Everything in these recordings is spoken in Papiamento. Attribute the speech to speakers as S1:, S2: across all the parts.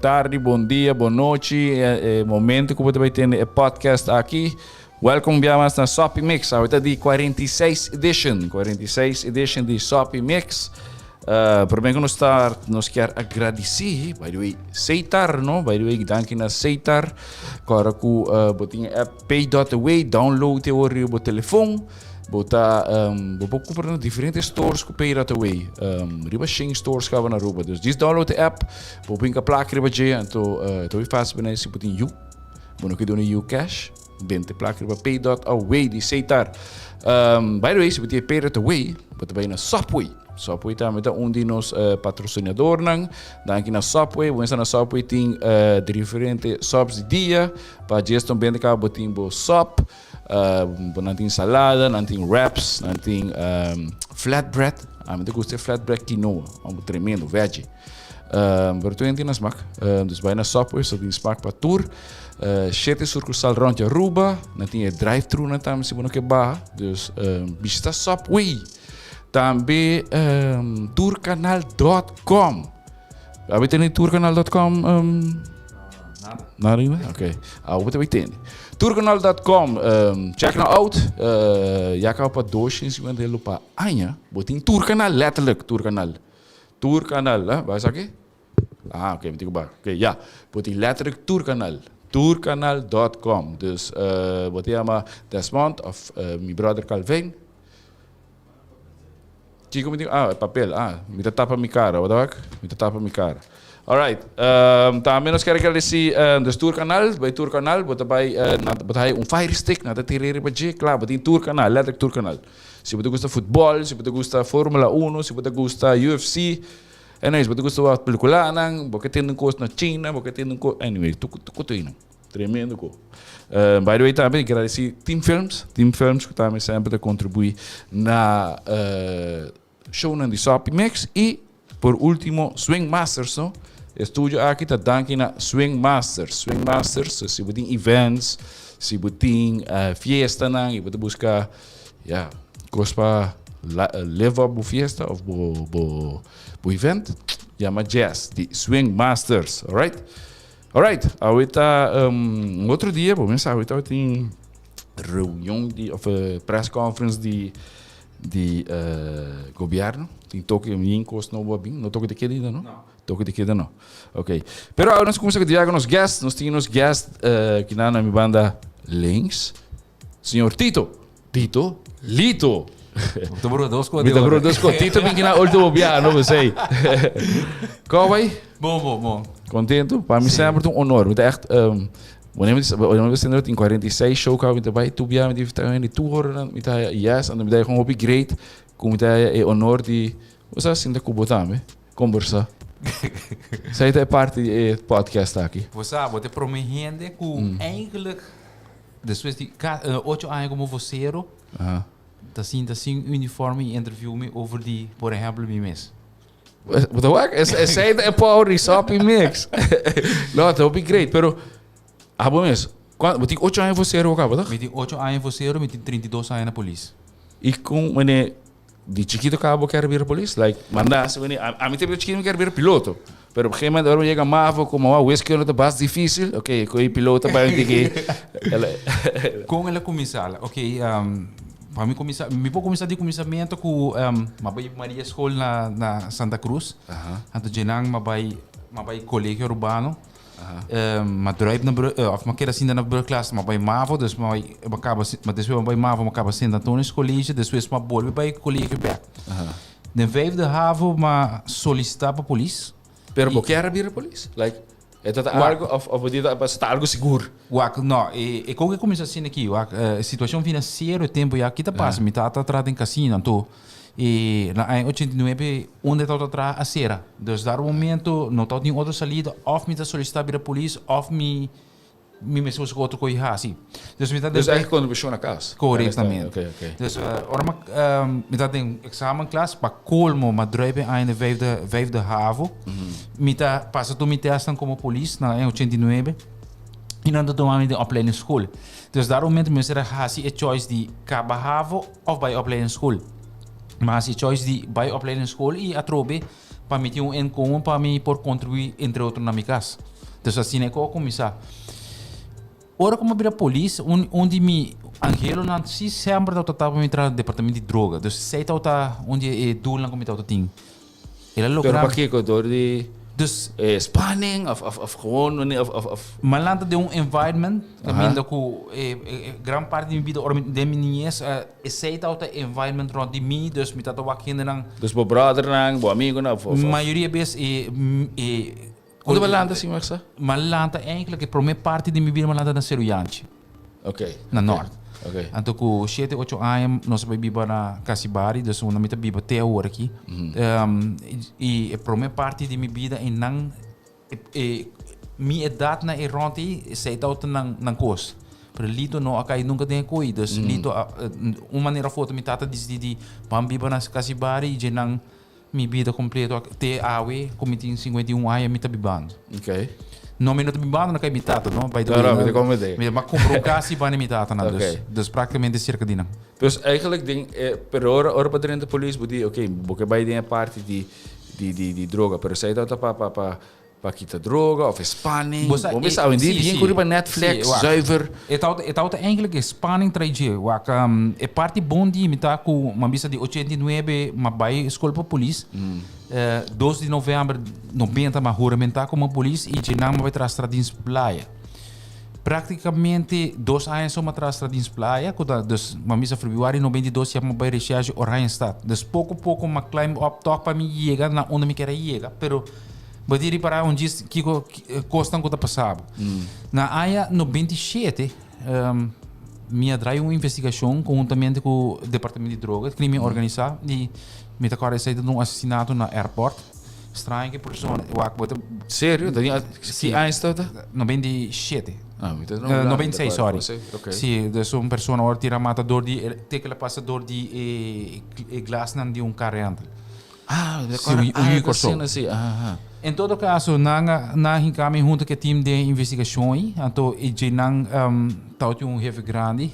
S1: tardi, bon dia, bon nochi. E momento ku bo ta bai tende e podcast aki. Welcome bia mas na Soppy Mix. Awe ta di 46 edition. 46 edition di Soppy Mix. Prome ku nos start, nos kier agradeci, by the way, Seitar, no? By the way, danki na Seitar. Kora ku bo tin e app Pay.away, download e ora riba bo telefon. Bo ta, bo por kumpra na diferente stores ku Pay.away. Riba shen stores kaba na Aruba. Dus djis download e app, bo pinka plaka riba dje, anto e ta hopi fácil pa nan si bo tin yu. Bo no ke duna yu cash. Bente plak riba pay.away di Seitar. By the way, si bo tin e pay.away, bo ta bai na Subway. Subway tambe ta un di nos patrocinadornan. Danki na Subway. Bo mester na Subway tin diferente subs di dia. Pa djeston bente kaba bo tin bo sub. Bo nan tin salada, nan tin wraps, nan tin flatbread. Ami ta gusta e flatbread quinoa. Tremendo, veggie. Pero tur hende tin na smak. Dus bai na Subway, so tin smak pa tur. Shete sucursal rond di Aruba. Nan tin e drive-thru nan tambe si bo no ke baha. Dus bishita Subway. Tambe tourcanal.com. Abi tene tourcanal.com?
S2: Nada.
S1: Nada ainda? Ok. Ah, bo ta tene. Tourcanal.com. Check nou out. Ya kaba pa 250 euro pa aña. Bo tin tourcanal, letterlijk tourcanal. Tourcanal, eh? Bai esaki? Ah, ok, mi tin ku bai. Ok, ya. Bo tin letterlijk Tourcanal. Tourcanal.com. Dus bo ta yama Desmond of mi brother Calvin. Kiko mi tin? Ah, e papel. Ah, mi ta tapa mi kara. Bo ta wak? Mi ta tapa mi kara. Alright. Tambe nos kier agradeci dus Tourcanal. Bai Tourcanal, bo ta bai, bo ta haya un fire stick, nan ta tira riba dje. Kla, bo tin Tourcanal, letterlijk Tourcanal. Si bo ta gusta futbòl, si bo ta gusta Formula Uno, si bo ta gusta UFC, anyways, bo ta gusta wak pelikulanan, bo ke tende un kos na China, bo ke tende un kos, anyway, tur tur koto einan. Tremendo ko. By the way tambe gradesí Team Films, Team Films ku tambe semper ta kontribuí na shownan di Soppy Mix i Por ultimo Swing Masters no. E studio aki ta danki na Swing Masters. Swing Masters, si bo tin events, si bo tin fiestanan y bo ta busca ya cos pa live up bo fiesta of bo bo bo event, yama Jazz di Swing Masters. Alright? Alright, awe ta un otro dia, bo mester awe tabatin reunion di of press conference di Di gobierno tin toke yin cos nobo a bin no toke di keda ainda no?
S2: No.
S1: Toke di keda no. Ok. Pero ahora nos cuminsa cu nos guest. Nos tin nos guest kinan na mi banda links. Señor Tito. Tito Lito.
S2: Mi ta broer dos cu.
S1: Mi ta broer dos cu. Tito bin kinan ultimo biaha no besey. Como bay?
S2: Bon bon bon.
S1: Contento? Pa mi semper ta un honor. Mi ta echt Wanneer mi wanneer mi ta tin 46 show kaba mi ta bai tur bia mi ta hende tur ora mi ta haya yes anto mi ta haya kon hopi great ku mi ta haya e honor di bo sa sinta ku bo tambe kombersa. Esei ta e parti di e podcast aki.
S2: Bo sa bo ta e prome hende ku eigenlijk despues di ocho aña komo vocero ta sinta sin uniforme i interview mi over di por ehempel mi mes.
S1: Bo ta wak? Esei ta e power di Soppy Mix. No, ta hopi great, pero abo mes, bo tin ocho aña vocero caba, toch?
S2: Mi tin ocho aña vocero, mi tin 32 aña na polis.
S1: I con wanneer di chikito caba bo kier bira polis? Like, manda si wanneer, ami tempo chikito mi kier bira piloto, pero op een gegeven moment ora mi yega mavo como wou wiskunde ta bas dificil, ok, cu e piloto bai un tiki.
S2: Con el a cuminsa? Ok, Pa mi kuminsá, mi por kuminsá di kuminsamentu ku m'a bai Maria School na na Santa Cruz. Anto djenan m'a bai m'a bai Colegio Arubano. M'a druip na brug of m'a keda sinta na brugklas, m'a bai mavo, dus m'a bai m'a kaba m'a despues m'a bai mavo m'a kaba Sint Antonius College, despues m'a bolbe bai colegio bèk. Den vijfde havo m'a solisitá pa polis.
S1: Pero bo kier a bira polis? Like, e ta ta algo of of bo di ta ta algo sigur?
S2: Wak, no, e e kon ke kuminsá asina aki, wak, e situashon finansiero e tempu ya, ki ta pasa? Mi tata a traha den kasino, anto e na aña 89 unda e tabata traha a sera. Dus dar un momento no tabatin otro salida, òf mi ta solisitá bira polis òf mi Mi mester busca otro coy haci.
S1: Dus mi ta Dus eigen contribucion na cas.
S2: Correctamente. Oké, oké. Dus ora mi, mi ta den examenklas, pa colmo mi a druip e aña de vijfde, vijfde havo. Mi ta pasa tur mi testnan como polis na aña 89. Y nan ta tuma mi den opleidingsschool. Dus daar momento mi mester a haci e choice di caba havo of bay opleidingsschool. Mi a haci e choice di bay opleidingsschool y atrobe pa mi tin un inkomen pa mi por contribui entre otro na mi cas. Dus asina ku a kuminsá. Ora ku mi a bira polis, un un di mi anhelonan si semper tabata ta pa mi traha na departamento di droga. Dus esei tabata un di e doelnan ku mi tabata tin. El a
S1: Pero
S2: logra.
S1: pakiko? Dor di
S2: Dus
S1: e spanning of of of gewoon wanneer of of of.
S2: Mi a lanta den un environment
S1: Aha.
S2: kaminda ku e e gran parti di mi bida ora mi den mi niñez esei tabata e environment rond di mi, dus mi tabata wak hendenan.
S1: Dus bo brothernan, bo amigonan of of.
S2: Mayoria bes e e.
S1: Unda bo lanta sin Marcel?
S2: Mi a lanta eigenlijk e prome parti di mi bida mi a lanta na Seru Yanchi.
S1: Ok.
S2: Na Noord.
S1: Ok.
S2: Anto ku shete ocho aña nos a bai biba na Casibari, dus unda mi ta biba te awor aki. I e prome parti di mi bida einan e mi edat na e rond ei esei tabata nan nan kos. Pero Lito no a kai nunka den e koi, dus Lito a un manera of otro mi tata a disidi di ban biba na Casibari i dje nan Mi bida completo te awe cu mi tin 51 aña mi ta bibando.
S1: Ok.
S2: No mi no ta bibando na cay mi tata no, by the
S1: No,
S2: way.
S1: no, mi ta comprende.
S2: Mi a cumpra un cas y banda mi tata nan, dus,
S1: Ok.
S2: dus practicamente cerca di nan.
S1: Dus eigenlijk den e, pero ora, ora pa drenta polis bo di ok, bo ke bay den e parti di, di, di, di droga, pero esey ta pa, pa, pa, Pa kita droga of e spanning.
S2: Bo sa,
S1: Bo
S2: e,
S1: mester awendia
S2: si,
S1: bien
S2: si.
S1: ku riba Netflix,
S2: Si, wak.
S1: zuiver.
S2: E tabata, e tabata eigenlijk e spanning trae dje. Wak, e parti bon di mi ta ku mi a bisa di 89 mi a bai skol pa polis. 2 di november 90 mi a huramentá komo polis i dje nan mi a bai tras Stradins Playa. Praktikamente dos aña so mi a tras Stradins Playa ku ta dus mi a bisa febrüari 92 ya mi a bai Recherche Oranjestad. Dus poko poko mi a climb up tòg pa mi yega na unda mi kier a yega, pero Bo tin ripará un djis kiko kosnan ku ta pasa bo. Na aña 97 mi a drai un investigashon konhuntamente ku departamento di droga, krimen organisá, di mi ta kòrda esei ta un asesinato na airport. Straño ku e persona wak bo ta.
S1: Serio? Ta di ki aña esei ta?
S2: 97.
S1: Ah, mi ta no
S2: 96, sorry. Si, dus un persona ora tira mata dor di te ke la pasa dor di e glasnan di un car rental.
S1: Ah, mi
S2: Sí,
S1: acuerdo
S2: un
S1: algo
S2: Kòrsou.
S1: asina, sí. Aha, aha.
S2: En todo caso, nan a nan a hinka mi hunto ku e team den investigashon ei. Anto e dje nan tabatin un hefe grandi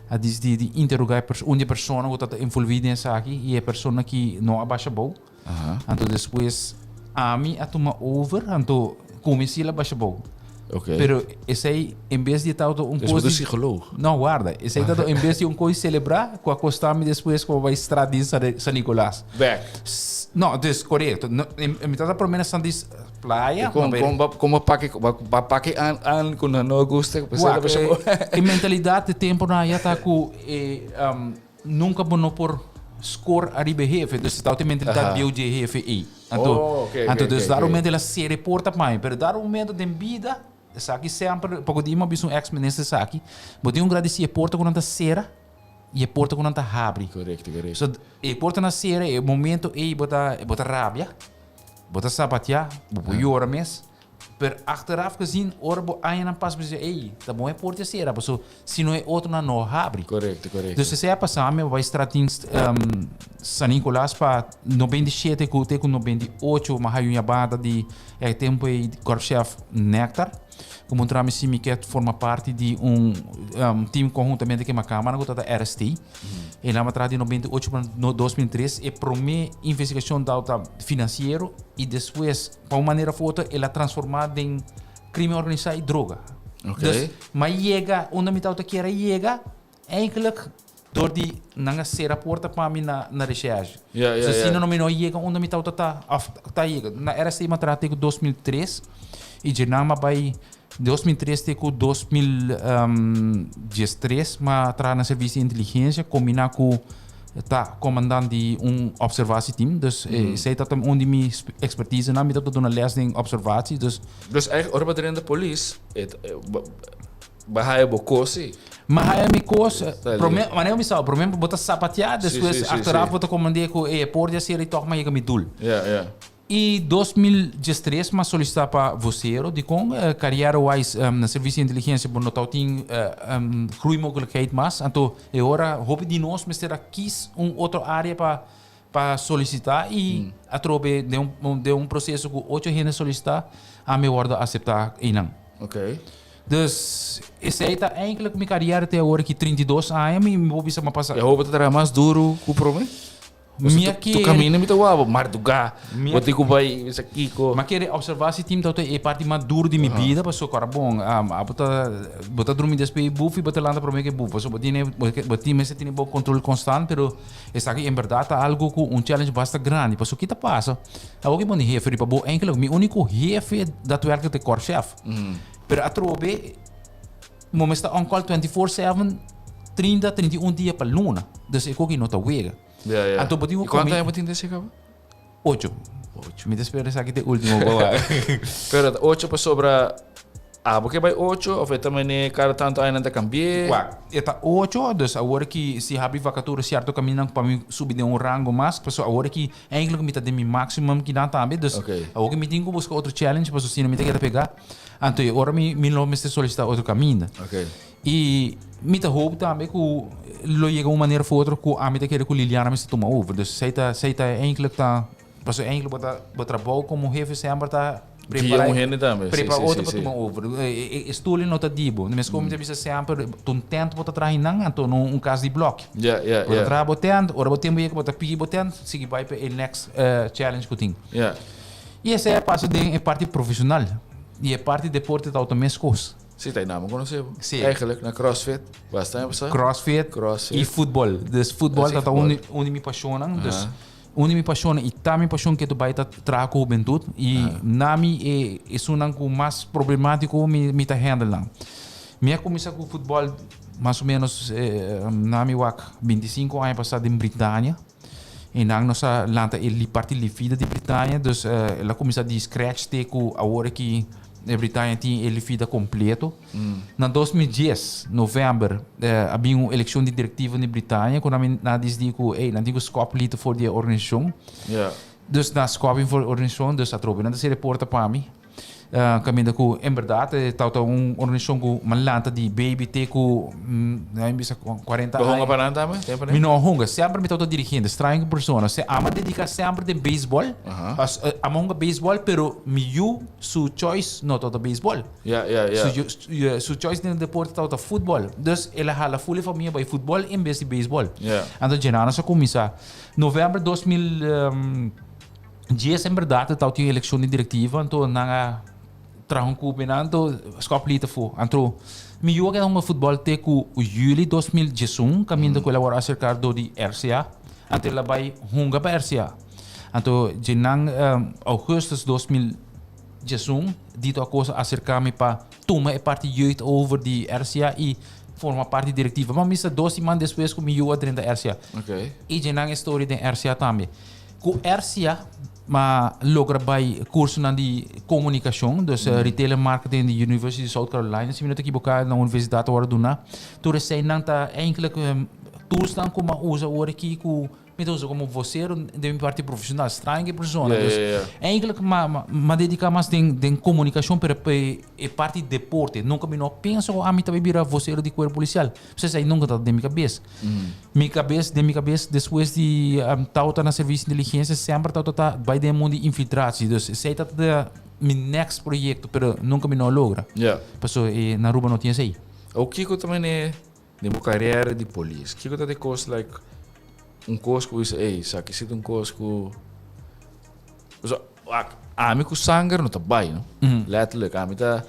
S2: a disidí di interogá e un di e persona ku tabata envolví den esaki i e persona ki no a basha bou.
S1: Aha.
S2: Anto despues ami a tuma over, anto kuminsí el a basha bou.
S1: Ok.
S2: Pero esei en bes di e tabata un
S1: Dus
S2: kos
S1: bo ta
S2: di
S1: psicoloog.
S2: No, warda. Esei tabata en bes di un kos di selebrá ku a kosta mi despues ku a bai strat di San Nicolas.
S1: Bek.
S2: No, dus korekto. No, mi tabata promé na San Dis Playa.
S1: Kon, kon ba, kon ba pake, ba, ba pake aan, aan ku nan no a gusta, ku
S2: Wak,
S1: pesei ta
S2: e, e mentalidat di temponan aya ta ku e, nunka bo no por score ariba e hefe. Dus e tabata e mentalidat bieu di e hefe ei. Anto,
S1: Oh, oké,
S2: anto
S1: oké,
S2: dus
S1: oké,
S2: dar
S1: oké.
S2: momento el a sera e porta pa mi. Pero dar momento den bida, esaki semper, poko di mi a bisa un ex minister esaki, bo tin un gradisi e porta ku nan ta sera i e porta ku nan ta habri.
S1: Korekto, korekto.
S2: So, e porta nan sera, e momento ei bo ta, bo ta rabia, bo ta sabatia, bo por yora mes. Pero achteraf gezien, ora bo añanan pas bo dice, ey, ta bon e porta cera, paso si no e otronan no habri.
S1: Correcto, correcto.
S2: Dus esey a pasa mi, bai straatdienst um, San Nicolas pa 97 ku te ku 98, ma hayu un banda di e tempo ei korpschef Nectar. Ku muntra mi si mi ke forma parti di un um, team conjuntamente ku Macamara ku tata RST. E lama traha di 98 pa 2003 e prome investigacion dau ta financiero y despues Pa un manera of otro el a transforma den crimen organisa y droga.
S1: Ok.
S2: Dus, ma yega unda mi tabata kier a yega, eigenlijk door di nan a cera porta pa mi na, na recherche.
S1: Ja, ja,
S2: Dus
S1: ja.
S2: asina no mi no yega unda mi tabata ta, of ta yega. Na RST mi a traha te ku 2003 y dje nan mi a bay 2003 te ku 2013 mi a traha na servicio di inteligencia combina ku ta comandant di un observatieteam. Dus esey ta un di mi expertisenan. Mi ta duna les den observatie. Dus,
S1: Dus eigenlijk ora bo ta den de polis, bo haya bo kos si.
S2: Mi haya mi kos,
S1: Ta
S2: prome, wanneer mi sa, prome bo ta sapatea, despues achteraf bo ta comandé ku e por di a sera y toch mi a yega mi doel.
S1: Ja, ja.
S2: I 2013 mi a solicita pa vocero, dikon carrière wise na servicio di inteligencia bo no tabatin groeimogelijkheid mas, anto e ora hopi di nos mester a kies un otro area pa pa solicita y atrobe den un den un proceso cu ocho hende solicita ami a wordo acepta eynan.
S1: Ok.
S2: Dus esey ta eigenlijk mi carrière te awor aki 32 aña mi mi por bisa mi a pasa.
S1: E hopi ta traha mas duro cu prome?
S2: Mi a
S1: Tu
S2: kere.
S1: kaminda mi ta wou mardugá,
S2: Mi
S1: bo tin ku bai bisa kiko.
S2: Mi a kere observá si tim tabata e parti mas duru di mi bida pasobra ku ora bon abo ta bo ta drumi despues di buf i bo ta lanta promé ku e buf pasobra bo tene bo tin mester tene bo kontrol konstant pero esaki en bèrdat ta algu ku un challenge basta grandi pasobra ki ta pasa awor ki bo no hefe riba bo enkele mi úniko hefe datwerkelijk ta e korpschef pero atrobe Bo mester on call 24/7, 30, 31 dia pa luna. Dus e koki no ta wega.
S1: Ja, ja.
S2: Anto bo tin
S1: I
S2: ku
S1: kuantu
S2: komi
S1: aña bo tin desi kaba?
S2: Ocho.
S1: Ocho.
S2: Mi ta spera esaki ta e ultimo bo wak.
S1: Pero ta ocho pasobra abo ke bai ocho of e ta mane kada tantu aña nan ta kambi'é?
S2: Wak, e ta ocho, dus awor ki si habri vakatura sierto kaminda pa mi subi den un rango mas, pasobra awor ki eigenlijk mi ta den mi maximum kinan tambe, dus
S1: Oké.
S2: awor ki mi tin ku buska otro challenge pasobra si no mi ta keda pegá. Anto e ora mi mi lo mester solicita otro caminda.
S1: Okay.
S2: Y mi ta hoop tambe cu lo yega un manera of otro cu ami ta kere cu Liliana mester tuma over. Dus zij ta zij ta eigenlijk ta pasobra eigenlijk bo ta bo trabou como hefe semper ta
S1: Guia un hende tambe. Si,
S2: prepara
S1: si,
S2: otro
S1: si,
S2: pa
S1: si.
S2: tuma over. E e stoel no ta di bo. Mes como mi ta bisa semper ta un tent bo ta traha einan anto no un cas di blok.
S1: Ja, ja,
S2: Bo ta
S1: ja.
S2: traha bo tent, ora bo tempo yega bo ta piki bo tent, sigui bai pa e next challenge cu tin.
S1: Ja.
S2: I esei a pasa den e parti profesional i e parti deporte ta otro meskos.
S1: Sí, ta einan bo konosé bo.
S2: Sí.
S1: Eigenlijk na CrossFit. Basta aña pasá.
S2: CrossFit,
S1: CrossFit.
S2: i futbol. Dus futbol
S1: Sí,
S2: ta ta
S1: futbol.
S2: un di un di mi pashonnan. Dus un di mi pashonnan i ta mi pashon ke ta bai ta traha ku hubentut i na mi e esunnan ku mas problemátiko mi mi ta handle nan. Mi a kuminsá ku futbol mas o ménos na mi wak bintisinko aña pasá den Britania. I nan nos a lanta e parti Lifida di Britania, dus el a kuminsá di scratch te ku awor aki e Britania tin e Lifida kompleto. Na 2010, novèmber, a bin un elekshon di direktiva di Britania ku nan a disidí ku ey nan tin ku skòp Lito for di e organisashon. Dus nan a skòp him for di e organisashon, dus atrobe nan ta sera e porta pa mi. Kaminda ku en bèrdat e tabata un organisashon ku mi a lanta di baby te ku mi bisa kuarenta
S1: Bo
S2: aña.
S1: hunga pa nan tambe? Tempu
S2: Mi no a hunga, semper mi tabata dirigente, straño ku persona. Se amo a dediká semper den beisbòl, amo a hunga beisbòl pero mi yu su choice no tabata beisbòl.
S1: Ya, ya, ya.
S2: Su yu, su choice den deporte tabata futbòl. Dus el a hala ful e famia bai futbòl en bes di beisbòl. Anto dje nan nos a kuminsá. Novèmber 2000. Djes en berdad e tau tin eleccion di directiva anto nan a traha un cup nan anto scop lita fu. Anto mi yu a keda hunga futbol te cu juli 2011 caminda cu el a worde acerca door di RCA anto el a bay hunga pa RCA. Anto dje nan augustus 2011 Dito Acosta a acerca mi pa tuma e parti jeugd over di RCA y forma parti directiva. Ma mi sa dos siman despues cu mi yu a drenta RCA. Y dje nan e story den RCA tambe. Ku RCA m'a logra bai kursonan di komunikashon, dus retail en marketing di University of South Carolina, si mi no ta ekiboká na universidat a wòrdu duná. Tur eseinan ta eindelijk toolsnan ku m'a usa ora aki ku mi ta usa komo vocero den mi parti profeshonal. Straño ki persona. Dus eindelijk m'a m'a dediká mas den den komunikashon pero e parti deporte nunka mi no a pensa ku ami ta bai bira vocero di kuerpo polisial. Pues esei nunka ta den mi kabes. Mi kabes, den mi kabes, despues di tawata na servicio di inteligencia, semper tawata ta bai den e mundo di infiltratie. Dus esei ta ta mi next proyecto, pero nunka mi no a logra. Pasobra e na Aruba no tin esei.
S1: O kiko ta mane den bo carera di polis? Kiko ta di cos like un cos ku bisa, ey, esaki si ta un cos ku. Pasobra wak, ami ku sanger no ta bai, no? Letterlijk, ami ta,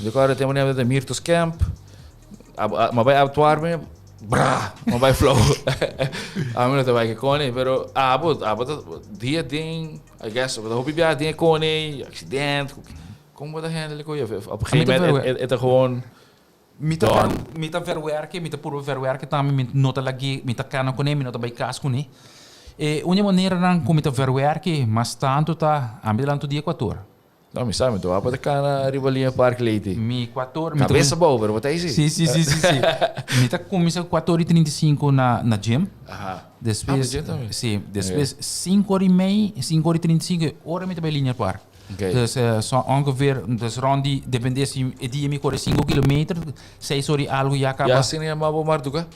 S1: mi ta kòrda tempu mi ta Mirtos Camp, mi a bai actuarme, bra, mi a bai flow. Ami no ta bai ke kone, pero abo, abo ta dia den, I guess, abo ta hopi biaha den e kone, accident, kon bo ta handle ku e? Op een gegeven moment e ta gewoon.
S2: Mi ta ver, mi ta verwerke, mi ta purba verwerke tambe, mi no ta lag'é, mi ta kana kuné, mi no ta bai kas kuné. E un di e maneranan ku mi ta verwerke mas tantu ta ami ta lanta tur dia kuator.
S1: No, mi sa, mi ta wak pa ta kana riba liña Park Leyte.
S2: Mi kuator, mi ta
S1: Kabes abou, pero bo ta isi.
S2: Si, si, si, si, si. Mi ta kuminsá kuator i 35 na na gym.
S1: Aha.
S2: Despues,
S1: Ah, pa gym tambe?
S2: Si, despues sinku ora i mei, sinku ora i 35, e ora mi ta bai liña Park.
S1: Okay.
S2: Dus so ongeveer, dus rond di, depende si e dia mi kore 5 kilometer, 6 ora y algo ya kaba.
S1: Ya asina yama bo marduga?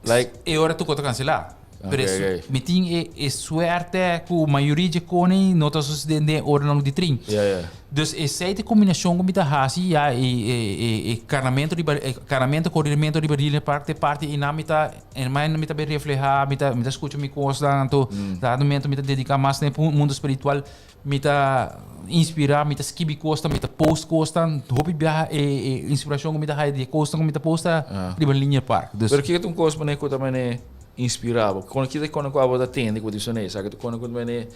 S1: Like.
S2: E ora tu kota kanselá. Pero mi tin e e suerte ku mayoria dje kone no ta sosodé den oranan di trin. Dus esei ta e kombinashon ku mi ta hasi ya e e e e kanamentu riba e kanamentu korementu riba Linear Park ta e parti einan mi ta einan mi ta bin reflehá mi ta mi ta skucha mi kosnan anto dado momento mi ta dediká mas na e mundo spiritual. Mi ta inspirá, mi ta skibi kosnan, mi ta post kosnan. Hopi biaha e e inspirashon ku mi ta haya di e kosnan ku mi ta post ta riba Linear Park. Dus.
S1: Pero kiko ta un kos manera ku ta manera inspirá bo? Kon kita kono ku abo ta tende ku bo ta bisa esaki ta kono ku ta manera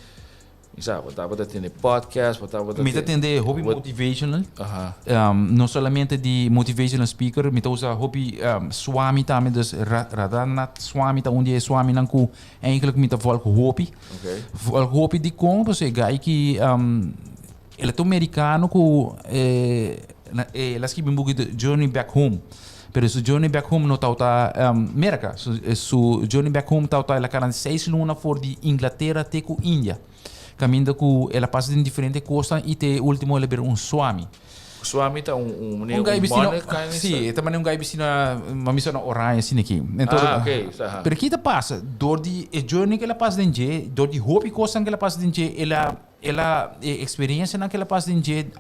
S1: mi sa bo tabata tende podcast, bo tabata
S2: Mi ta tende hopi motivational. No solamente di motivational speaker, mi ta usa hopi swami tambe, dus Radhanath Swami ta un di e swaminan ku Eigenlijk mi ta volg hopi.
S1: Okay.
S2: Volg hopi dikon pasobra e guy ki um, el ta un merikano ku eh, na, eh, el a skibi un buki The Journey Back Home. Pero su Journey Back Home no tawata um, Merka. Su, eh, su Journey Back Home tawata el a kana seis luna for di Inglatera te ku India. Kaminda ku el a pasa den diferente kosnan i te ultimo el a bira un swami.
S1: Swami ta un un
S2: un guy bisti na si e ta manera un guy bisti na mami sa na oranje asina aki.
S1: Ah ok sa.
S2: Pero ki ta pasa dor di e journey ku el a pasa den dje dor di hopi kosnan ku el a pasa den dje el a el a e eksperensianan ku el a pasa den dje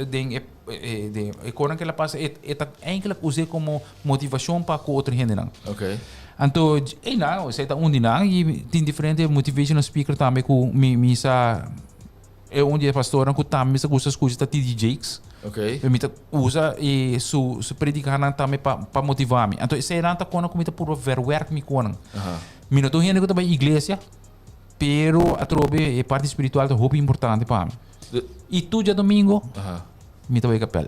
S2: den e den e kosnan ku el a pasa e ta eindelijk us'é komo motivashon pa ku otro hendenan.
S1: Ok.
S2: Anto einan esei ta un di nan i tin diferente motivational speaker tambe ku mi mi sa. E un di e pastornan ku tambe mi sa gusta skucha ta TD Jakes.
S1: Ok.
S2: Mi ta usa e su su predikanan tambe pa pa motivá mi. Anto eseinan ta kona ku mi ta purba verwerk mi konan.
S1: Aha.
S2: Mi no ta un hende ku ta bai iglesia, pero atrobe e parti spiritual ta hopi importante pa mi.
S1: De
S2: I tur djadomingo
S1: Aha.
S2: mi ta bai kapèl.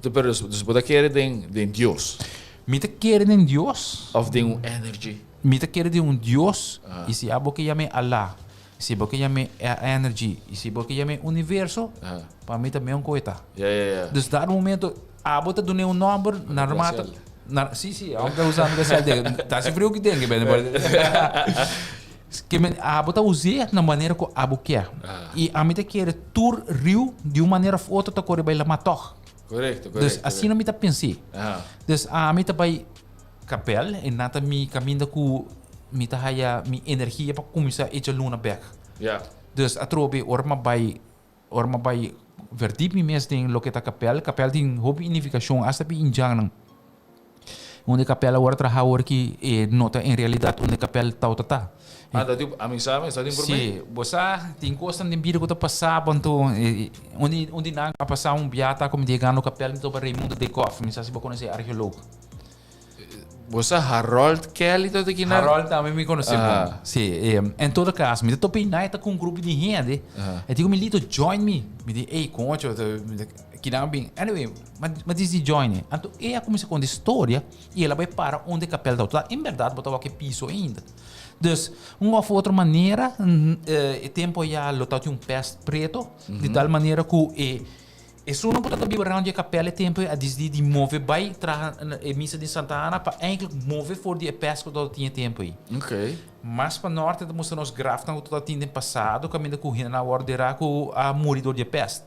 S1: Pero dus bo ta kere den den Dios?
S2: Mi ta kere den Dios.
S1: Of den un energy?
S2: Mi ta kere den un Dios, i si abo ke yam'é Allah, Si bo ke yam'é energy i si bo ke yam'é universo, pa mi ta meun ku e ta. Dus dado momento abo ta dun'é un nòmber, normal ta, si si, abo ta usando glacial den, ta hasi friu ki den ke bende por. Ke men abo ta us'é na manera ku abo ke. I ami ta kere tur riu di un manera òf otro ta kore bai lamá tòg. Dus asina mi ta pens'é. Dus ami ta bai. Kapel, e nan ta mi kaminda ku mi ta haya mi energia pa kuminsá echa luna bèk.
S1: Ya.
S2: Dus atrobe ora mi a bai, ora mi a bai verdiep mi mes den loke ta kapel, kapel tin hopi inifikashon asta pi indjannan. Unda e kapel a wòrdu traha awor ki e no ta en realidat unda e kapel tawata ta.
S1: Ah, ta tin, ami sa, mi sa tin promé.
S2: Sí, bo sa tin kosnan den bida ku ta pasa bo anto un di un di nan a pasa un bia ta ku mi ta yegando kapel mi topa Raimundo Dijkhoff, mi sa si bo konosé argeolog.
S1: Bo sa Harold Kelly ta aki na?
S2: Harold tambe mi conoce bon. Si, en todo caso, mi ta topa y ta cu un grupo di hende. E dico mi Lito, join me. Mi di, ey, concho, kina bin. Anyway, ma dici join e. Anto e a cuminsa conta historia y el a bay para unda e kapel ta. En berdad bo ta wak e piso ainda. Dus, un of otro manera, e tempo ya lo ta tin un pest preto, di tal manera cu e Esunnan ku ta ta biba rònt di e kapèl e tempu ei a disidí di move bai traha na e misa di Santa Ana pa eindelijk move for di e pès ku tabata tin e tempu ei.
S1: Oké.
S2: Mas pa norte ta mustra nos grafnan ku tabata tin den pasado kaminda ku hendenan a wòrdu derá ku a muri dor di e pèst.